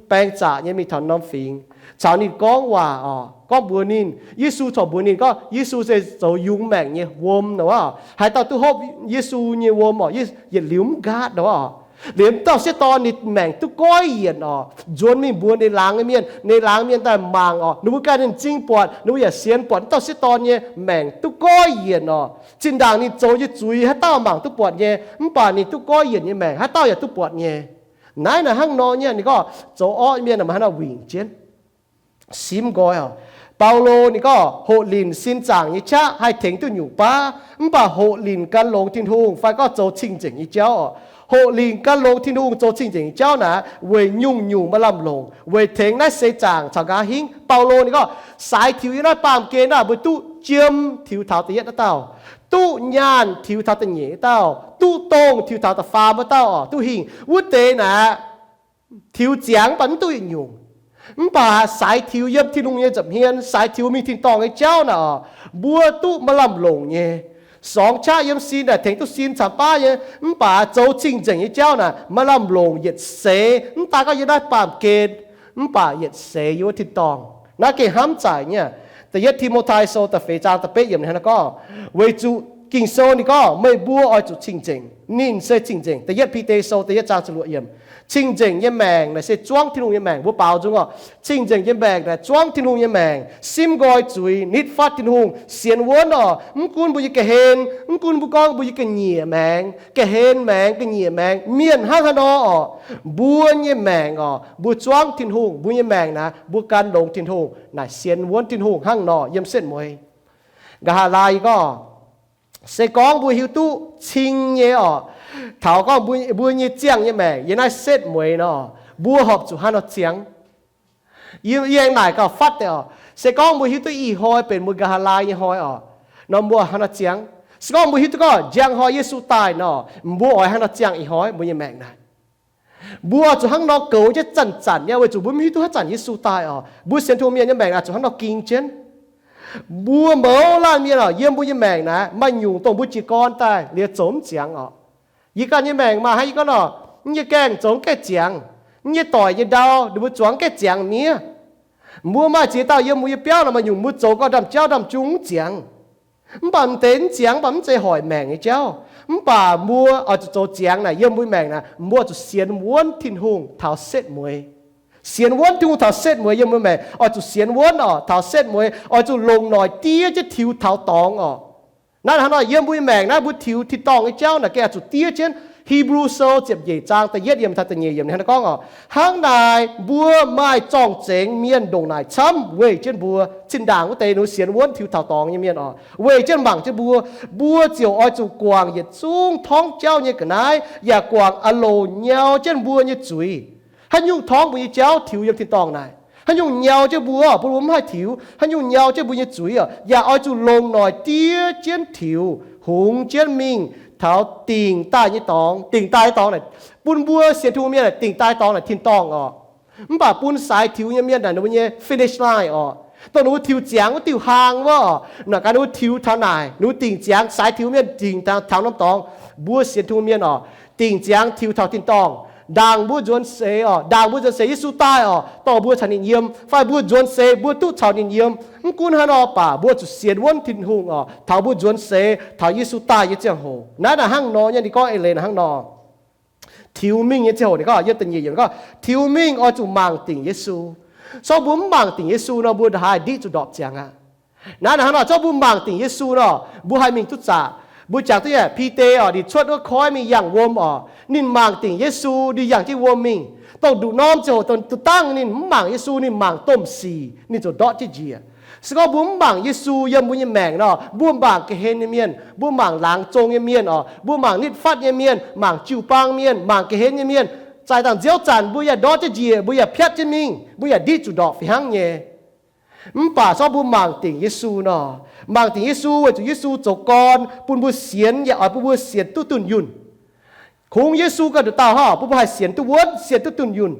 baeng zaqc nyei mingh taux norm fingx, caux ninh gorngv waac oc, gorngv mbuox ninh. Yesu corc mbuox ninh gorngv Yesu se zoux yungz maengc nyei wuom nor. Haaix dauh duqv hopv Yesu nyei wuom oc, yietc liuz mv nqaatv nor. Liemh dauh sieqv dorn ninh maengc duqv goiv yienc orqc, nzuonx mingh mbuox ninh laangz nyei mienh, ninh laangz mienh daaih mangc orqc, ninh mbuo ganh ninh m'zing buatc, ninh mbuo yaac sienx buatc dauh sieqv dorn nyei maengc duqv goiv yienc orqc. Zinh ndaangc ninh zoux nyei zuiz haaix dauh mangc duqv buatc nyei, mv baac ninh duqv goiv yienc nyei maengc haaix dauh yaac duqv buatc nyei. Naaiv naaic hnangv nor nyei, ninh gorngv zoux orqv mienh maaih hnangv nor wingc jienv. Simv nqoi oc. Baulo ninh gorngv hoqc linc sin zaangc nyei qaqv haih tengx duqv nyungc baav, mv baac hoqc linc gan longx Tin-Hungh fai gorngv zoux cing-nzengc nyei jauv oc. Hoqc linc gan longx Tin-Hungh zoux cing-nzengc nyei jauv naaic weic nyungc-nyungc maaih lamh longc, weic tengx naaiv seix zaangc caux nqa'haav hingv. Baulo ninh gorngv saaix tiux yiem naaiv baamh gen naaic mbuo duqv jiem tiux taux da'yietv wuov dauh, duqv nyaanh tiux taux da'nyeic wuov dauh, duqv dongh tiux taux da'faam wuov dauh oc, duqv hingh wuov deix naaic tiux ziangx mv baac mv duqv yietc nyungc. Mv baac saaix tiux yiem Tin-Hungh nyei nza'hmien, saaix tiux mingh tin-dorngh nyei jauv naaic oc, mbuo duqv maaih lamh longc nyei. Sorngx qaqv yiem sin naaic tengx duqv sin camx baav nyei, mv baac zoux cing-nzengc nyei jauv naaic maaih lamh longc yietc seix, mv daaih gorngv yiem naaiv baamh gen, mv baac yietc seix yiem wuov tin-dorngh. Naaiv gengh hnamv zaic nyei. Da'yietv Ti^mo^tai Sou da'feix zaang da'betv yiemc ninh hnangv naaiv gorngv, weic zuqc Ging-Sou ninh gorngv meih mbuo oix zuqc cing-nzengc, ninh se cing-nzengc. Da'yietv Bide Sou da'yietv zaang ziepc luoqc yiemc. Cing-nzengc nyei maengc naaic se zuangv Tin-Hungh nyei maengc. Mbuo baaux nzung orqc, cing-nzengc nyei maengc naaic zuangv Tin-Hungh nyei maengc, simv nqoi zuiz, nitv fatv Tin-Hungh, sienx wuonv orqc. Mv gunv mbuo nyei ga'hlen, mv gunv mbuo gorngv mbuo nyei ga'nyiec maengx, ga'hlen maengx, ga'nyiec maengx, mienh hnangv haaix nor orqc, mbuo nyei maengc orqc, mbuo zuangv Tin-Hungh, mbuo nyei maengc naaic mbuo gan longx Tin-Hungh, naaic sienx wuonv Tin-Hungh hnangv nor yiem setv mueiz. Nqa'haav laai yie gorngv, se gorngv mbuo hiuv duqv cing nyei orqc, taux gorngv mbuo, mbuo nyei ziangh nyei maengc yiem naaiv setv mueiz nor, mbuo horpc zuqc hnangv nor ziangx. Yie, yie aengx naaic gauh fatv deix orqc, se gorngv mbuo hiuv duqv ih hnoi benx mbuo nqa'haav laai nyei hnoi orqc, nor mbuo hnangv nor ziangx. Se gorngv mbuo hiuv duqv gorngv njang hnoi Yesu daaih nor, mbuo oix hnangv nor ziangx ih hnoi mbuo nyei maengc naaic. Mbuo oix zuqc hnangv nor goux jienv zanc-zanc nyei, weic zuqc mbuo mv hiuv duqv haaix zanc Yesu daaih orqc. Mbuo sienx Tin-Hungh mienh nyei maengc naaic zuqc hnangv nor ging jienv. Mbuo mouz laanh mienh orqc, yiem mbuo nyei maengc naaic maaih nyungc dongh mbuo jiez gorn daaih liuz zoux mv ziangx orqc. Yie ganh nyei maengc maaih hnangv yie gorngv nor, yie nyei gaengh zoux mv gaengh ziangx, yie nyei doic nyei ndau ninh mbuo zuangx mv gaengh ziangx miev. Mbuo maaih ziex dauh yiem mbuo nyei biauv nor, maaih nyungc mbuo zoux gau ndaamv-jauv ndaamv-jung mv ziangx. Mv baac m'deix mv ziangx, mv baac mv zeiz hoic maengc nyei jauv. Mv baac mbuo oix zuqc zoux ziangx naaic, yiem mbuo nyei maengc naaic, mbuo oix zuqc sienx wuonv Tin-Hungh taux setv mueiz. Sienx wuonv Tin-Hungh taux setv mueiz yiem mbuo maengc. Oix zuqc sienx wuonv orqc, taux setv mueiz oix zuqc longc noic diev jienv tiux taux dorngx orqc. Naaiv hnangv nor, yiem mbuo nyei maengc naaiv mbuo tiux tin-dorngh nyei jauv naaic gengh oix zuqc diev jienv. Hipv^lu Sou ziepc nyeic zaang da'yietv yiemc taux da'nyeic yiemc hnangv naaiv gorngv orqc, hnangv naaic mbuo maaih zorng-zengx mienh ndongc naaic camv weic jienv mbuo. Zinh ndaangc wuov deix ninh sienx wuonv tiux taux dorngx nyei mienh orqc, weic jienv mangc jienv mbuo, mbuo ziouc oix zuqc guangc yietc zungv torngv jauv nyei ga'naaiv, yaac guangc aah loc nyau jienv mbuo nyei zuiz. Haaix nyungc torngv mbuo nyei jauv tiux yiem tin-dorngh naaic? Haaix nyungc nyau jienv mbuo bun mbuo mv haih tiux? Haaix nyungc nyau jienv mbuo nyei zuiz orqc? Yaac oix zuqc longc noic diev jienv tiux, hungx jienv mingh taux dingc daaih nyei dorngx. Dingc daaih nyei dorngx naaic, bun mbuo sienx Tin-Hungh mienh naaic, dingc daaih dorngx naaic tin-dorngh orqc. Mv baac bun saaix tiux nyei mienh naaic, ninh mbuo nyei finish line orqc, dongh ninh mbuo tiux ziangx wuov diuh hlaang wuov orqc, naaic gaax ninh mbuo tiux taux naaic, ninh mbuo dingc ziangx. Saaix tiux mienh dingc taux norm dorngx. Mbuo sienx Tin-Hungh mienh orqc, dingc ziangx tiux taux tin-dorngh. Ndaangc mbuo nzuonx seix orqc, ndaangc mbuo nzuonx seix Yesu daaih orqc, dorh mbuo caux ninh yiem, fai mbuo nzuonx seix mbuo duqv caux ninh yiem, mv gunv haaix nor baac mbuo zuqc sienx wuonv Tin-Hungh orqc, taux mbuo nzuonx seix taux Yesu daaih nyei ziangh hoc. Naaiv naaic hnangv nor nyei, ninh gorngv eix leiz naaic hnangv nor. Tiux mingh nyei ziangh hoc ninh gorngv, yiem da'nyeic yiemc gorngv, tiux mingh oix zuqc mangc dingc Yesu. Se gorngv mbuo mv mangc dingc Yesu nor, mbuo ndongc haaix ndiqv zuqc ndorpc ziangx aqv. Naaiv naaic hnangv nor, se gorngv mbuo mangc dingc Yesu nor, mbuo haih mingh duqv zaqc. Mbuo jangx duqv nyei, Bide orqc, ninh cuotv wuov koiv mingh yangh wuom orqc, ninh mangc dingc Yesu, ninh yangh jienv wuom mingh. Dongh nduqc norm ziangh hoc dongh dangh ninh mv mangc Yesu, ninh mangc domh sic, ninh ziouc ndortv jienv njiec. Se gorngv mbuo mv mangc Yesu yiem mbuo nyei maengc nor, mbuo mangc ga'hlen nyei mienh, mbuo mangc laangz zong nyei mienh orqc, mbuo mangc nitv fatv nyei mienh, mangc jiu-baang mienh, mangc ga'hlen nyei mienh, zaih dangh nziouv zanc mbuo yaac ndortv jienv njiec, mbuo yaac piatv jienv mingh, mbuo yaac ndiqv zuqc ndorpc fih hnangv nyei. Mv baac se gorngv mbuo mangc dingc Yesu nor, mangc dingc Yesu weic zuqc Yesu zoux gorn bun mbuo sienx, yaac oix bun mbuo sienx duqv dunh yunh. Kungx Yesu ganh nduqc dauh hov, bun mbuo haih sienx duqv wuonv, sienx duqv dunh yunh.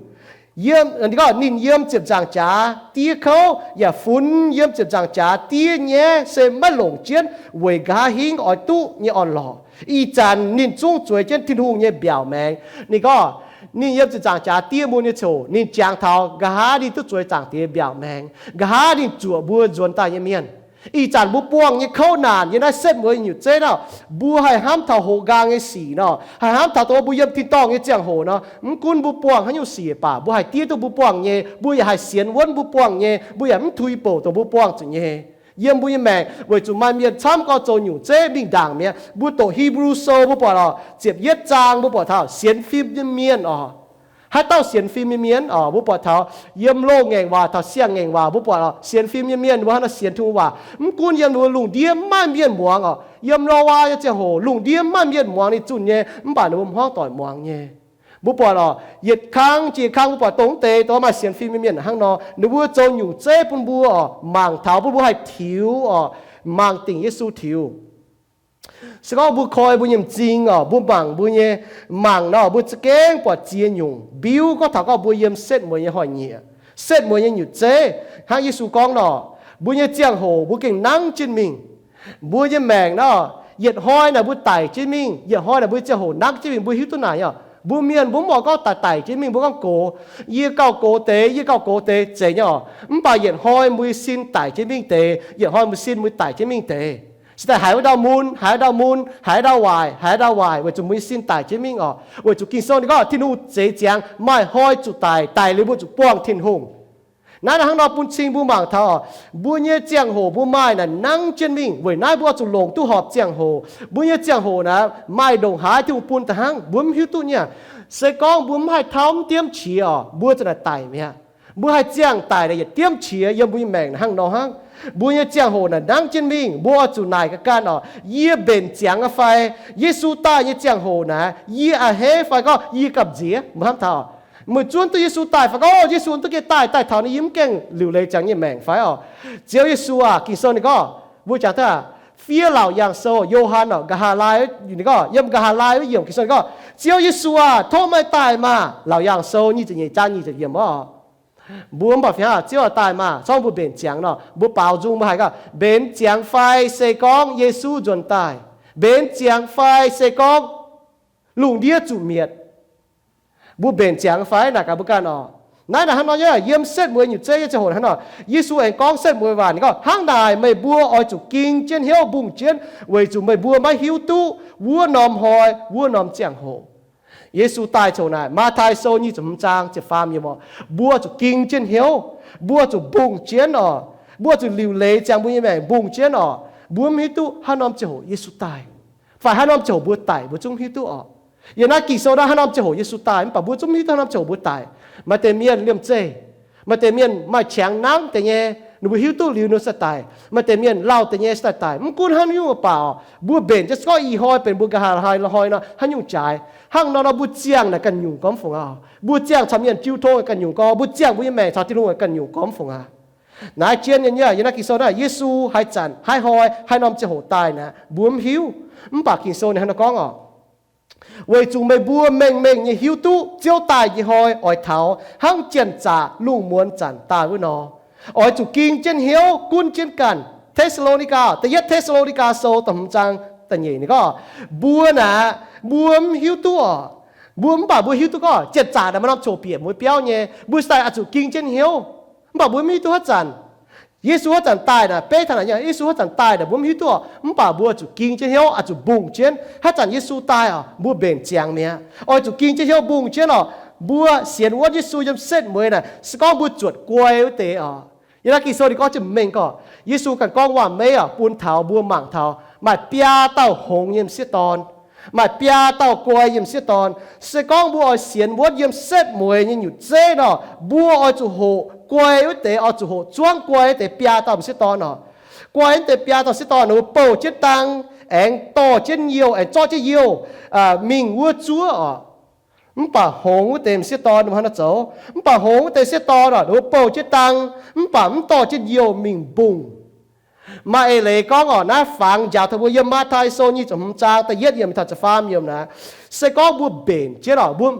Yiem, ninh gorngv ninh yiem ziepc nzaangc jaax diev kouv, yaac funx yiem ziepc nzaangc jaax diev nyaiv se maiv longc jienv weic nqa'haav hingv oix duqv nyei orn-lorqc. Ih zanc ninh zungv zueiz jienv Tin-Hungh nyei mbiaauc maengx. Ninh gorngv ninh yiem ziepc nzaangc jaax diev mun nyei ziouc ninh jangx taux nqa'haav ninh duqv zueiz Zaangc Diex mbiaauc maengx, nqa'haav ninh zuoqc mbuo nzuonx daaih nyei mienh. Ih zanc mbuo buangh nyei kouv naanc yiem naaiv setv mueiz nyutc zeiv naaic, mbuo haih hnamv taux hoqc nqaang nyei sic nor, haih hnamv taux dongh mbuo yiem tin-dorngh nyei ziangh hoc nor, mv gunv mbuo buangh haaix nyungc sic baac mbuo haih diev duqv mbuo buangh nyei, mbuo yaac haih sienx wuonv mbuo buangh nyei, mbuo yaac mv tuix bouc dongh mbuo buangh zuqc nyei. Yiem mbuo nyei maengc weic zuqc maaih mienh camv gorx zoux nyungc zeiv mingh ndaangc mi'aqv. Mbuo doqc Hebrew Sou mbuo buatc oc, ziepc yietv zaang mbuo buatc taux sienx fim nyei mienh oc. Haaix dauh sienx fim nyei mienh oc, mbuo buatc taux yiem loz-ngaengc waac taux siang-ngaengc waac mbuo buatc oc, sienx fim nyei mienh mbuo hnangv nor sienx Tin-Hungh waac. Mv gunv yiem ninh mbuo lungh ndiev mv maaih mienh muangx oc, yiem Noyaa nyei ziangh hoc lungh ndiev mv maaih mienh muangx ninh zunh nyei, mv baac ninh mbuo hmuangv doic muangx nyei. Mbuo buatc oc, yietc kang jiex kang mbuo buatc dongh wuov deix dongh maaih sienx fim nyei mienh hnangv nor, ninh mbuo zoux nyungc zeiv bun mbuo oc, mangc taux bun mbuo haih tiux oc, mangc dingc Yesu tiux. Se gorngv mbuo koi mbuo nyei m'zing oc, mbuo mangc mbuo nyei, mangc nor mbuo za'gengh buatc ziex nyungc mbiuv gorngv taux gorngv mbuo yiem setv mueiz nyei hnoi-nyieqc, setv mueiz nyei nyutc zeiv. Hnangv Yesu gorngv nor, mbuo nyei ziangh hoc mbuo gengh nangv jienv mingh. Mbuo nyei maengc nor, yietc hnoi naaic mbuo daic jienv mingh, yietc hnoi naaic mbuo ziangh hoc nangv jienv mingh, mbuo hiuv duqv naaic oc. Mbuo mienh mbuo mv oix gorngv daic daic jienv mingh, mbuo gorngv gox. Yie gauh gox deix, yie gauh gox deix zeiz nyei oc. Mv baac yietc hnoi mbuo sin daic jienv mingh deix, yietc hnoi mbuo sin mbuo daic jienv mingh deix. Se daaih haiz wuov ndau mun, haiz wuov ndau mun, haiz ndau waaic, haiz ndau waaic, weic zuqc mbuo nyei sin daic jienv mingh oc. Weic zuqc Ging-Sou ninh gorngv Tin-Hungh zeix ziangx maaih hnoi zuqc daic, daic liuz mbuo zuqc buangh Tin-Hungh. Naaiv hnangv nor bun cing mbuo mangc taux oc, mbuo nyei ziangh hoc mbuo maaih naaic nangv jienv mingh. Weic naaiv mbuo oix zuqc longc duqv horpc ziangh hoc. Mbuo nyei ziangh hoc naaic maaih ndongc haaix Tin-Hungh bun da'hnangv mbuo mv hiuv duqv nyei. Se gorngv mbuo mv haih tauv mv diemv qiex oc, mbuo za'naaic daic mi'aqv. Mbuo haih ziangh daic naaic yietc diemv qiex yiem mbuo nyei maengc hnangv nor hnangv. Mbuo nyei ziangh hoc naaic nangv jienv mingh, mbuo oix zuqc naaic ga'ganh oc, yie mbenc ziangx aqv fai? Yesu daaih nyei ziangh hoc naaic yie a'hneiv fai gorngv yie gamh nziex? Mbuo hnamv taux, meih zuov duqv Yesu daaih fai gorngv, Yesu duqv gengh daaih, daaih taux ninh yie mv gaengh liuc leiz ziangx nyei maengc fai oc? Ziouv Yesu aah, Ging-Sou ninh gorngv, mbuo jangx daaih fiev Laauc Yaangh Sou, Yo^han oc, nqa'haav laai, ninh gorngv yiem nqa'haav laai wuov yiemc Ging-Sou ninh gorngv, Ziouv Yesu aah, tov meih daaih maah! Laauc Yaangh Sou nyic ziepc nyeic zaang nyic ziepc yiemc oc. Mbuo mv baac fih hnangv Ziouv aah daaih maah, corc mbuo mbenc ziangx nor, mbuo baaux nzung mbuo haiz gorngv mbenc ziangx fai se gorngv Yesu nzuonx daaih, mbenc ziangx fai se gorngv lungh ndiev zuqc mietc. Mbuo mbenc ziangx fai? Naaic gaax mbuo ganh oc. Naaiv naaic hnangv nor nyei, yiem setv mueiz nyutc zeiv nyei ziangh hoc hnangv nor, Yesu aengx gorngv setv mueiz waac ninh gorngv, hnangv naaic meih mbuo oix zuqc ging jienv hnyouv mbungh jienv, weic zuqc meih mbuo maiv hiuv duqv wuov norm hnoi wuov norm ziangh hoc. Yesu daaih ziouc naaic, Matv^tai Sou nyic ziepc hmz zaang ziepc faam yiemc oc, mbuo zuqc ging jienv hnyouv, mbuo zuqc mbungh jienv oc, mbuo zuqc liuc leiz ziangx mbuo nyei maengc mbungh jienv oc. Mbuo mv hiuv duqv haaix norm ziangh hoc Yesu daaih, fai haaix norm ziangh hoc mbuo daic, mbuo zungv mv hiuv duqv oc. Yiem naaiv Ging-Sou naaiv haaix norm ziangh hoc Yesu daaih, mv baac mbuo zungv mv hiuv duqv haaix norm ziangh hoc mbuo daic. Maaih deix mienh liemh zeih, maaih deix mienh maaih qangx nangv deix nyei, ninh mbuo hiuv duqv liuz ninh sai daic. Maaih deix mienh lauh deix nyei sai daic. Mv gunv haaix nyungc baac, mbuo mbenc jienv se gorngv ih hnoi benx mbuo nqa'haav hnoi nor haaix nyungc jaaix. Hnangv nor nor mbuo ziangh naaic ganh nyungc gormx fungc aqv. Mbuo ziangh caux mienh jiu tong ganh nyungc gormx, mbuo ziangh mbuo nyei maengc caux Tin-Hungh ganh nyungc gormx fungc aqv. Naaiv jien nyei, yiem naaiv Ging-Sou naaiv Yesu haaix zanc, haaix hnoi, haaix norm ziangh hoc daaih naaic, mbuo mv hiuv. Mv baac Ging-Sou ninh hnangv nor gorngv oc, weic zuqc meih mbuo mengh mengh nyei hiuv duqv Ziouv daaih nyei hnoi oix taux hnangv janx-zaqc lungh muonz zanc daaih wuov nor, oix zuqc ging jienv hnyouv gunv jienv ganh. Te^saa^lo^ni^gaa, da'yietv Te^saa^lo^ni^gaa Sou da'hmz zaang da'nyeic ninh gorngv, mbuo naaic, mbuo mv hiuv duqv oc. Mbuo mv baac mbuo hiuv duqv gorngv janx-zaqc naaic maaih norm ziangh hoc bieqc mbuo biauv nyei. Mbuo sai daaih oix zuqc ging jienv hnyouv, mv baac mbuo mv hiuv duqv haaix zanc Yesu haaix zanc daaih naaic, beiv taux naaic nyei, Yesu haaix zanc daaih naaic mbuo mv hiuv duqv oc. Mv baac mbuo zuqc ging jienv hnyouv, oix zuqc mbungh jienv. Haaix zanc Yesu daaih oc, mbuo mbenc ziangx mi'aqv, oix zuqc ging jienv hnyouv mbungh jienv oc. Mbuo sienx wuonv Yesu yiem setv mueiz naaic, se gorngv mbuo zuotc guai wuov deix oc. Yiem naaiv Ging-Sou ninh gorngv jienv mengh gorngv, Yesu ganh gorngv waac-meiv oc, bun taux mbuo mangc taux maaih biaa dauh hngongx nyei m'sieqv dorn, maaih biaa dauh guai nyei m'sieqv dorn. Se gorngv mbuo oix sienx wuonv yiem setv mueiz nyei nyutc zeiv nor, mbuo oix zuqc hoqc guai wuov deix, oix zuqc hoqc zuangv guai wuov deix biaa dauh m'sieqv dorn oc. Guai wuov deix biaa dauh m'sieqv dorn ninh mbuo bouh jienv dang, aengx dorh jienv youh, aengx zorqv jienv youh, mingh wuov zuov oc. Mv baac hngongx wuov deix m'sieqv dorn ninh mbuo hnangv naaiv zoux. Mv baac hngongx wuov deix m'sieqv dorn oc, ninh mbuo bouh jienv dang, mv baac mv dorh jienv youh mingh mbungh. Maaih eix leiz gorngv oc, naaiv fangx njaaux taux mbuo yiem Matv^tai Sou nyic ziepc hmz zaang da'yietv yiemc taux ziepc faam yiemc naaic, se gorngv mbuo mbenc jienv oc, mbuo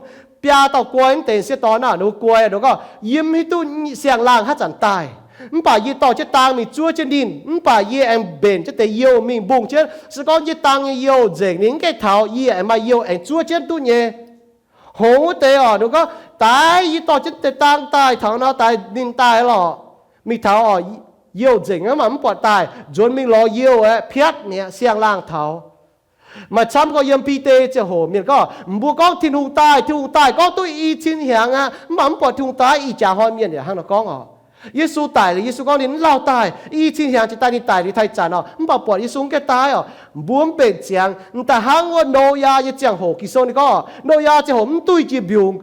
biaa dauh guai wuov deix m'sieqv dorn naaic, ninh mbuo guai, ninh gorngv, yie mv hiuv duqv siang-laangh haaix zanc daaih, mv baac yie dorh jienv dang mingh zuov jienv ninh, mv baac yie aengx mbenc jienv deix youh mingh mbungh jienv. Se gorngv yie dang nyei youh nzengc, ninh mv gaengh taux, yie aengx maaih youh aengx zuov jienv duqv nyei. Hngongx wuov deix oc, ninh gorngv, daaih yie dorh jienv deix dang daaih taux nor, daaih ninh daaih lorqc, mingh taux oc, youh nzengc aqv, mv baac mv buatc daaih, nzuonx mingh lorz youh aeqv, piatv mi'aqv, siang-laangh taux. Maaih camv gorngv yiem Bide ziangh hoc mienh gorngv, mbuo gorngv Tin-Hungh daaih, Tin-Hungh daaih gorngv duqv i cin hnyangx aqv, mv baac mv buatc Tin-Hungh daaih. Ih jaax hnoi mienh yaac hnangv nor gorngv oc. Yesu daic liuz, Yesu gorngv ninh mv lauh daaih, i cin hnyangx jiex daaih ninh daic liuz taaih zanc oc, mv baac buatc Yesu mv gaengh daaih oc. Mbuo mv mbenc ziangx, m'daaih hnangv wuov Noyaa nyei ziangh hoc. Ging-Sou ninh gorngv, Noyaa ziangh hoc mv duih jiex mbiungc,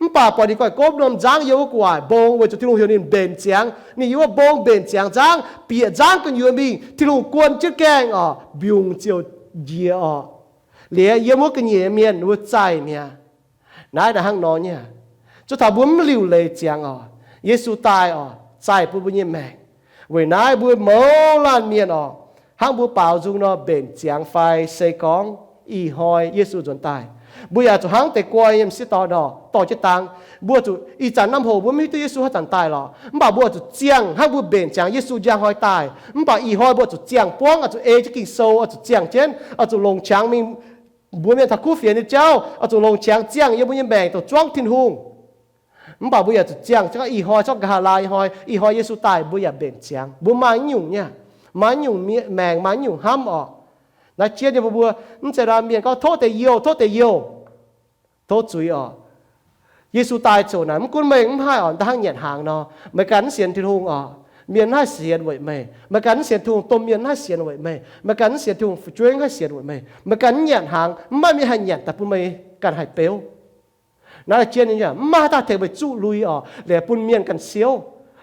mv baac buatc ninh goiv gomv norm nzangv yiem wuov gu'nguaaic mbong, weic zuqc Tin-Hungh heuc ninh mbenc ziangx. Ninh yiem wuov mbong mbenc ziangx nzangv, bieqc nzangv gu'nyuoz mingh, Tin-Hungh guon jienv gaengh oc, mbiungc ziouc njiec oc. Liuz yiem wuov ga'nyiec mienh wuov zaih mi'aqv. Naaiv hnangv nor nyei. Zuov taux mbuo mv liuc leiz ziangx oc, Yesu daaih oc, zaih bun mbuo nyei maengc. Weic naaiv mbuo mouz laanh mienh oc, hnangv mbuo baaux nzung nor, mbenc ziangx fai se gorngv ih hnoi Yesu nzuonx daaih, mbuo yaac zuqc hnangv deix guai yiem sieqv dorn nor dorh jienv dangh. Mbuo zuqc ih zanc naaiv hoc mbuo mv hiuv duqv Yesu haaix zanc daaih lorqc, mv baac mbuo zuqc ziangh hnangv mbuo mbenc ziangx Yesu njang hnoi daaih. Mv baac ih hnoi mbuo zuqc ziangh buangv, oix zuqc ei jienv Ging-Sou, oix zuqc ziangh jienv, oix zuqc longc qangx mingh mbuox mienh taux kuv fienx nyei jauv, oix zuqc longc qangx ziangh yiem mbuo nyei maengc dongh zuangv Tin-Hungh. Mv baac mbuo yaac zuqc ziangh, ih hnoi zorqv nqa'haav laai ih hnoi, ih hnoi Yesu daaih mbuo yaac mbenc ziangx. Mbuo maaih nyungc nyei, maaih nyungc maengc, maaih nyungc hnamv oc. Naaiv jien nyei mbuo, mv zeiz mienh gorngv tov deix youh, tov deix youh, tov zuiz oc. Yesu daaih ziouc naaic, mv gunv meih mv haih oc, da'hnangv nyanc hnaangx nor, meih ganh mv sienx Tin-Hungh oc, mienh mv haih sienx weic meih. Meih ganh mv sienx Tin-Hungh, domh mienh mv haih sienx weic meih. Meih ganh mv sienx Tin-Hungh, fu'jueiv mv haih sienx weic meih. Meih ganh mv nyanc hnaangx, mv maaih mienh haih nyanc daaih bun meih ganh haih beuv. Naaiv jien nyei, mv maaih haaix dauh tengx meih zuqv lui oc, liuz bun mienh ganh siouv.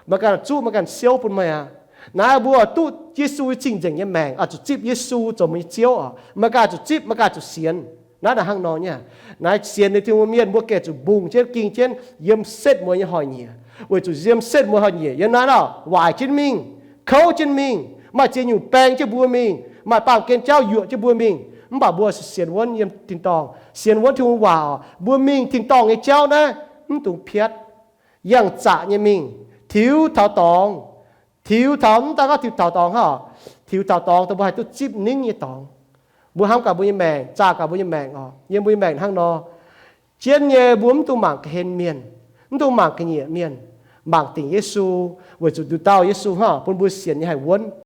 Meih ganh zuqv, meih ganh siouv bun meih aqv. Naaiv mbuo duqv Yesu cing-nzengc nyei maengc, oix zuqc zipv Yesu zoux mbuo nyei Ziouv oc. Meih ganh zuqc zipv, meih ganh zuqc sienx. Naaiv da'hnangv nor nyei. Naaiv sienx liuz Tin-Hungh mienh mbuo gengh zuqc mbungh jienv, ging jienv yiem setv mueiz nyei hoz-nyieqc, weic zuqc yiem setv mueiz hoz-nyieqc yiem naaiv nor waaic jienv mingh, kouv jienv mingh, maaih ziex nyungc baeng jienv mbuo mingh, maaih baamh gen jauv yuoqc jienv mbuo mingh. Mv baac mbuo sienx wuonv yiem tin-dorngh, sienx wuonv Tin-Hungh waac oc. Mbuo mingh tin-dorngh nyei jauv naaiv mv dungx piatv, yangh zaqc nyei mingh, tiux taux dorngx, tiux taux, mv daaih gorngv tiux taux dorngx hnangv, tiux taux dorngx dongh mbuo haih duqv zipv ningv nyei dorngx. Mbuo hnamv gaax mbuo nyei maengc, zaah gaax mbuo nyei maengc oc. Yiem mbuo nyei maengc hnangv nor, jienv nyei mbuo mv dungx mangc ga'hlen mienh, mv dungx mangc ga'nyiec mienh, mangc dingc Yesu, weic zuqc nduqc dauh Yesu hnangv bun mbuo sienx nyei haih wuonv.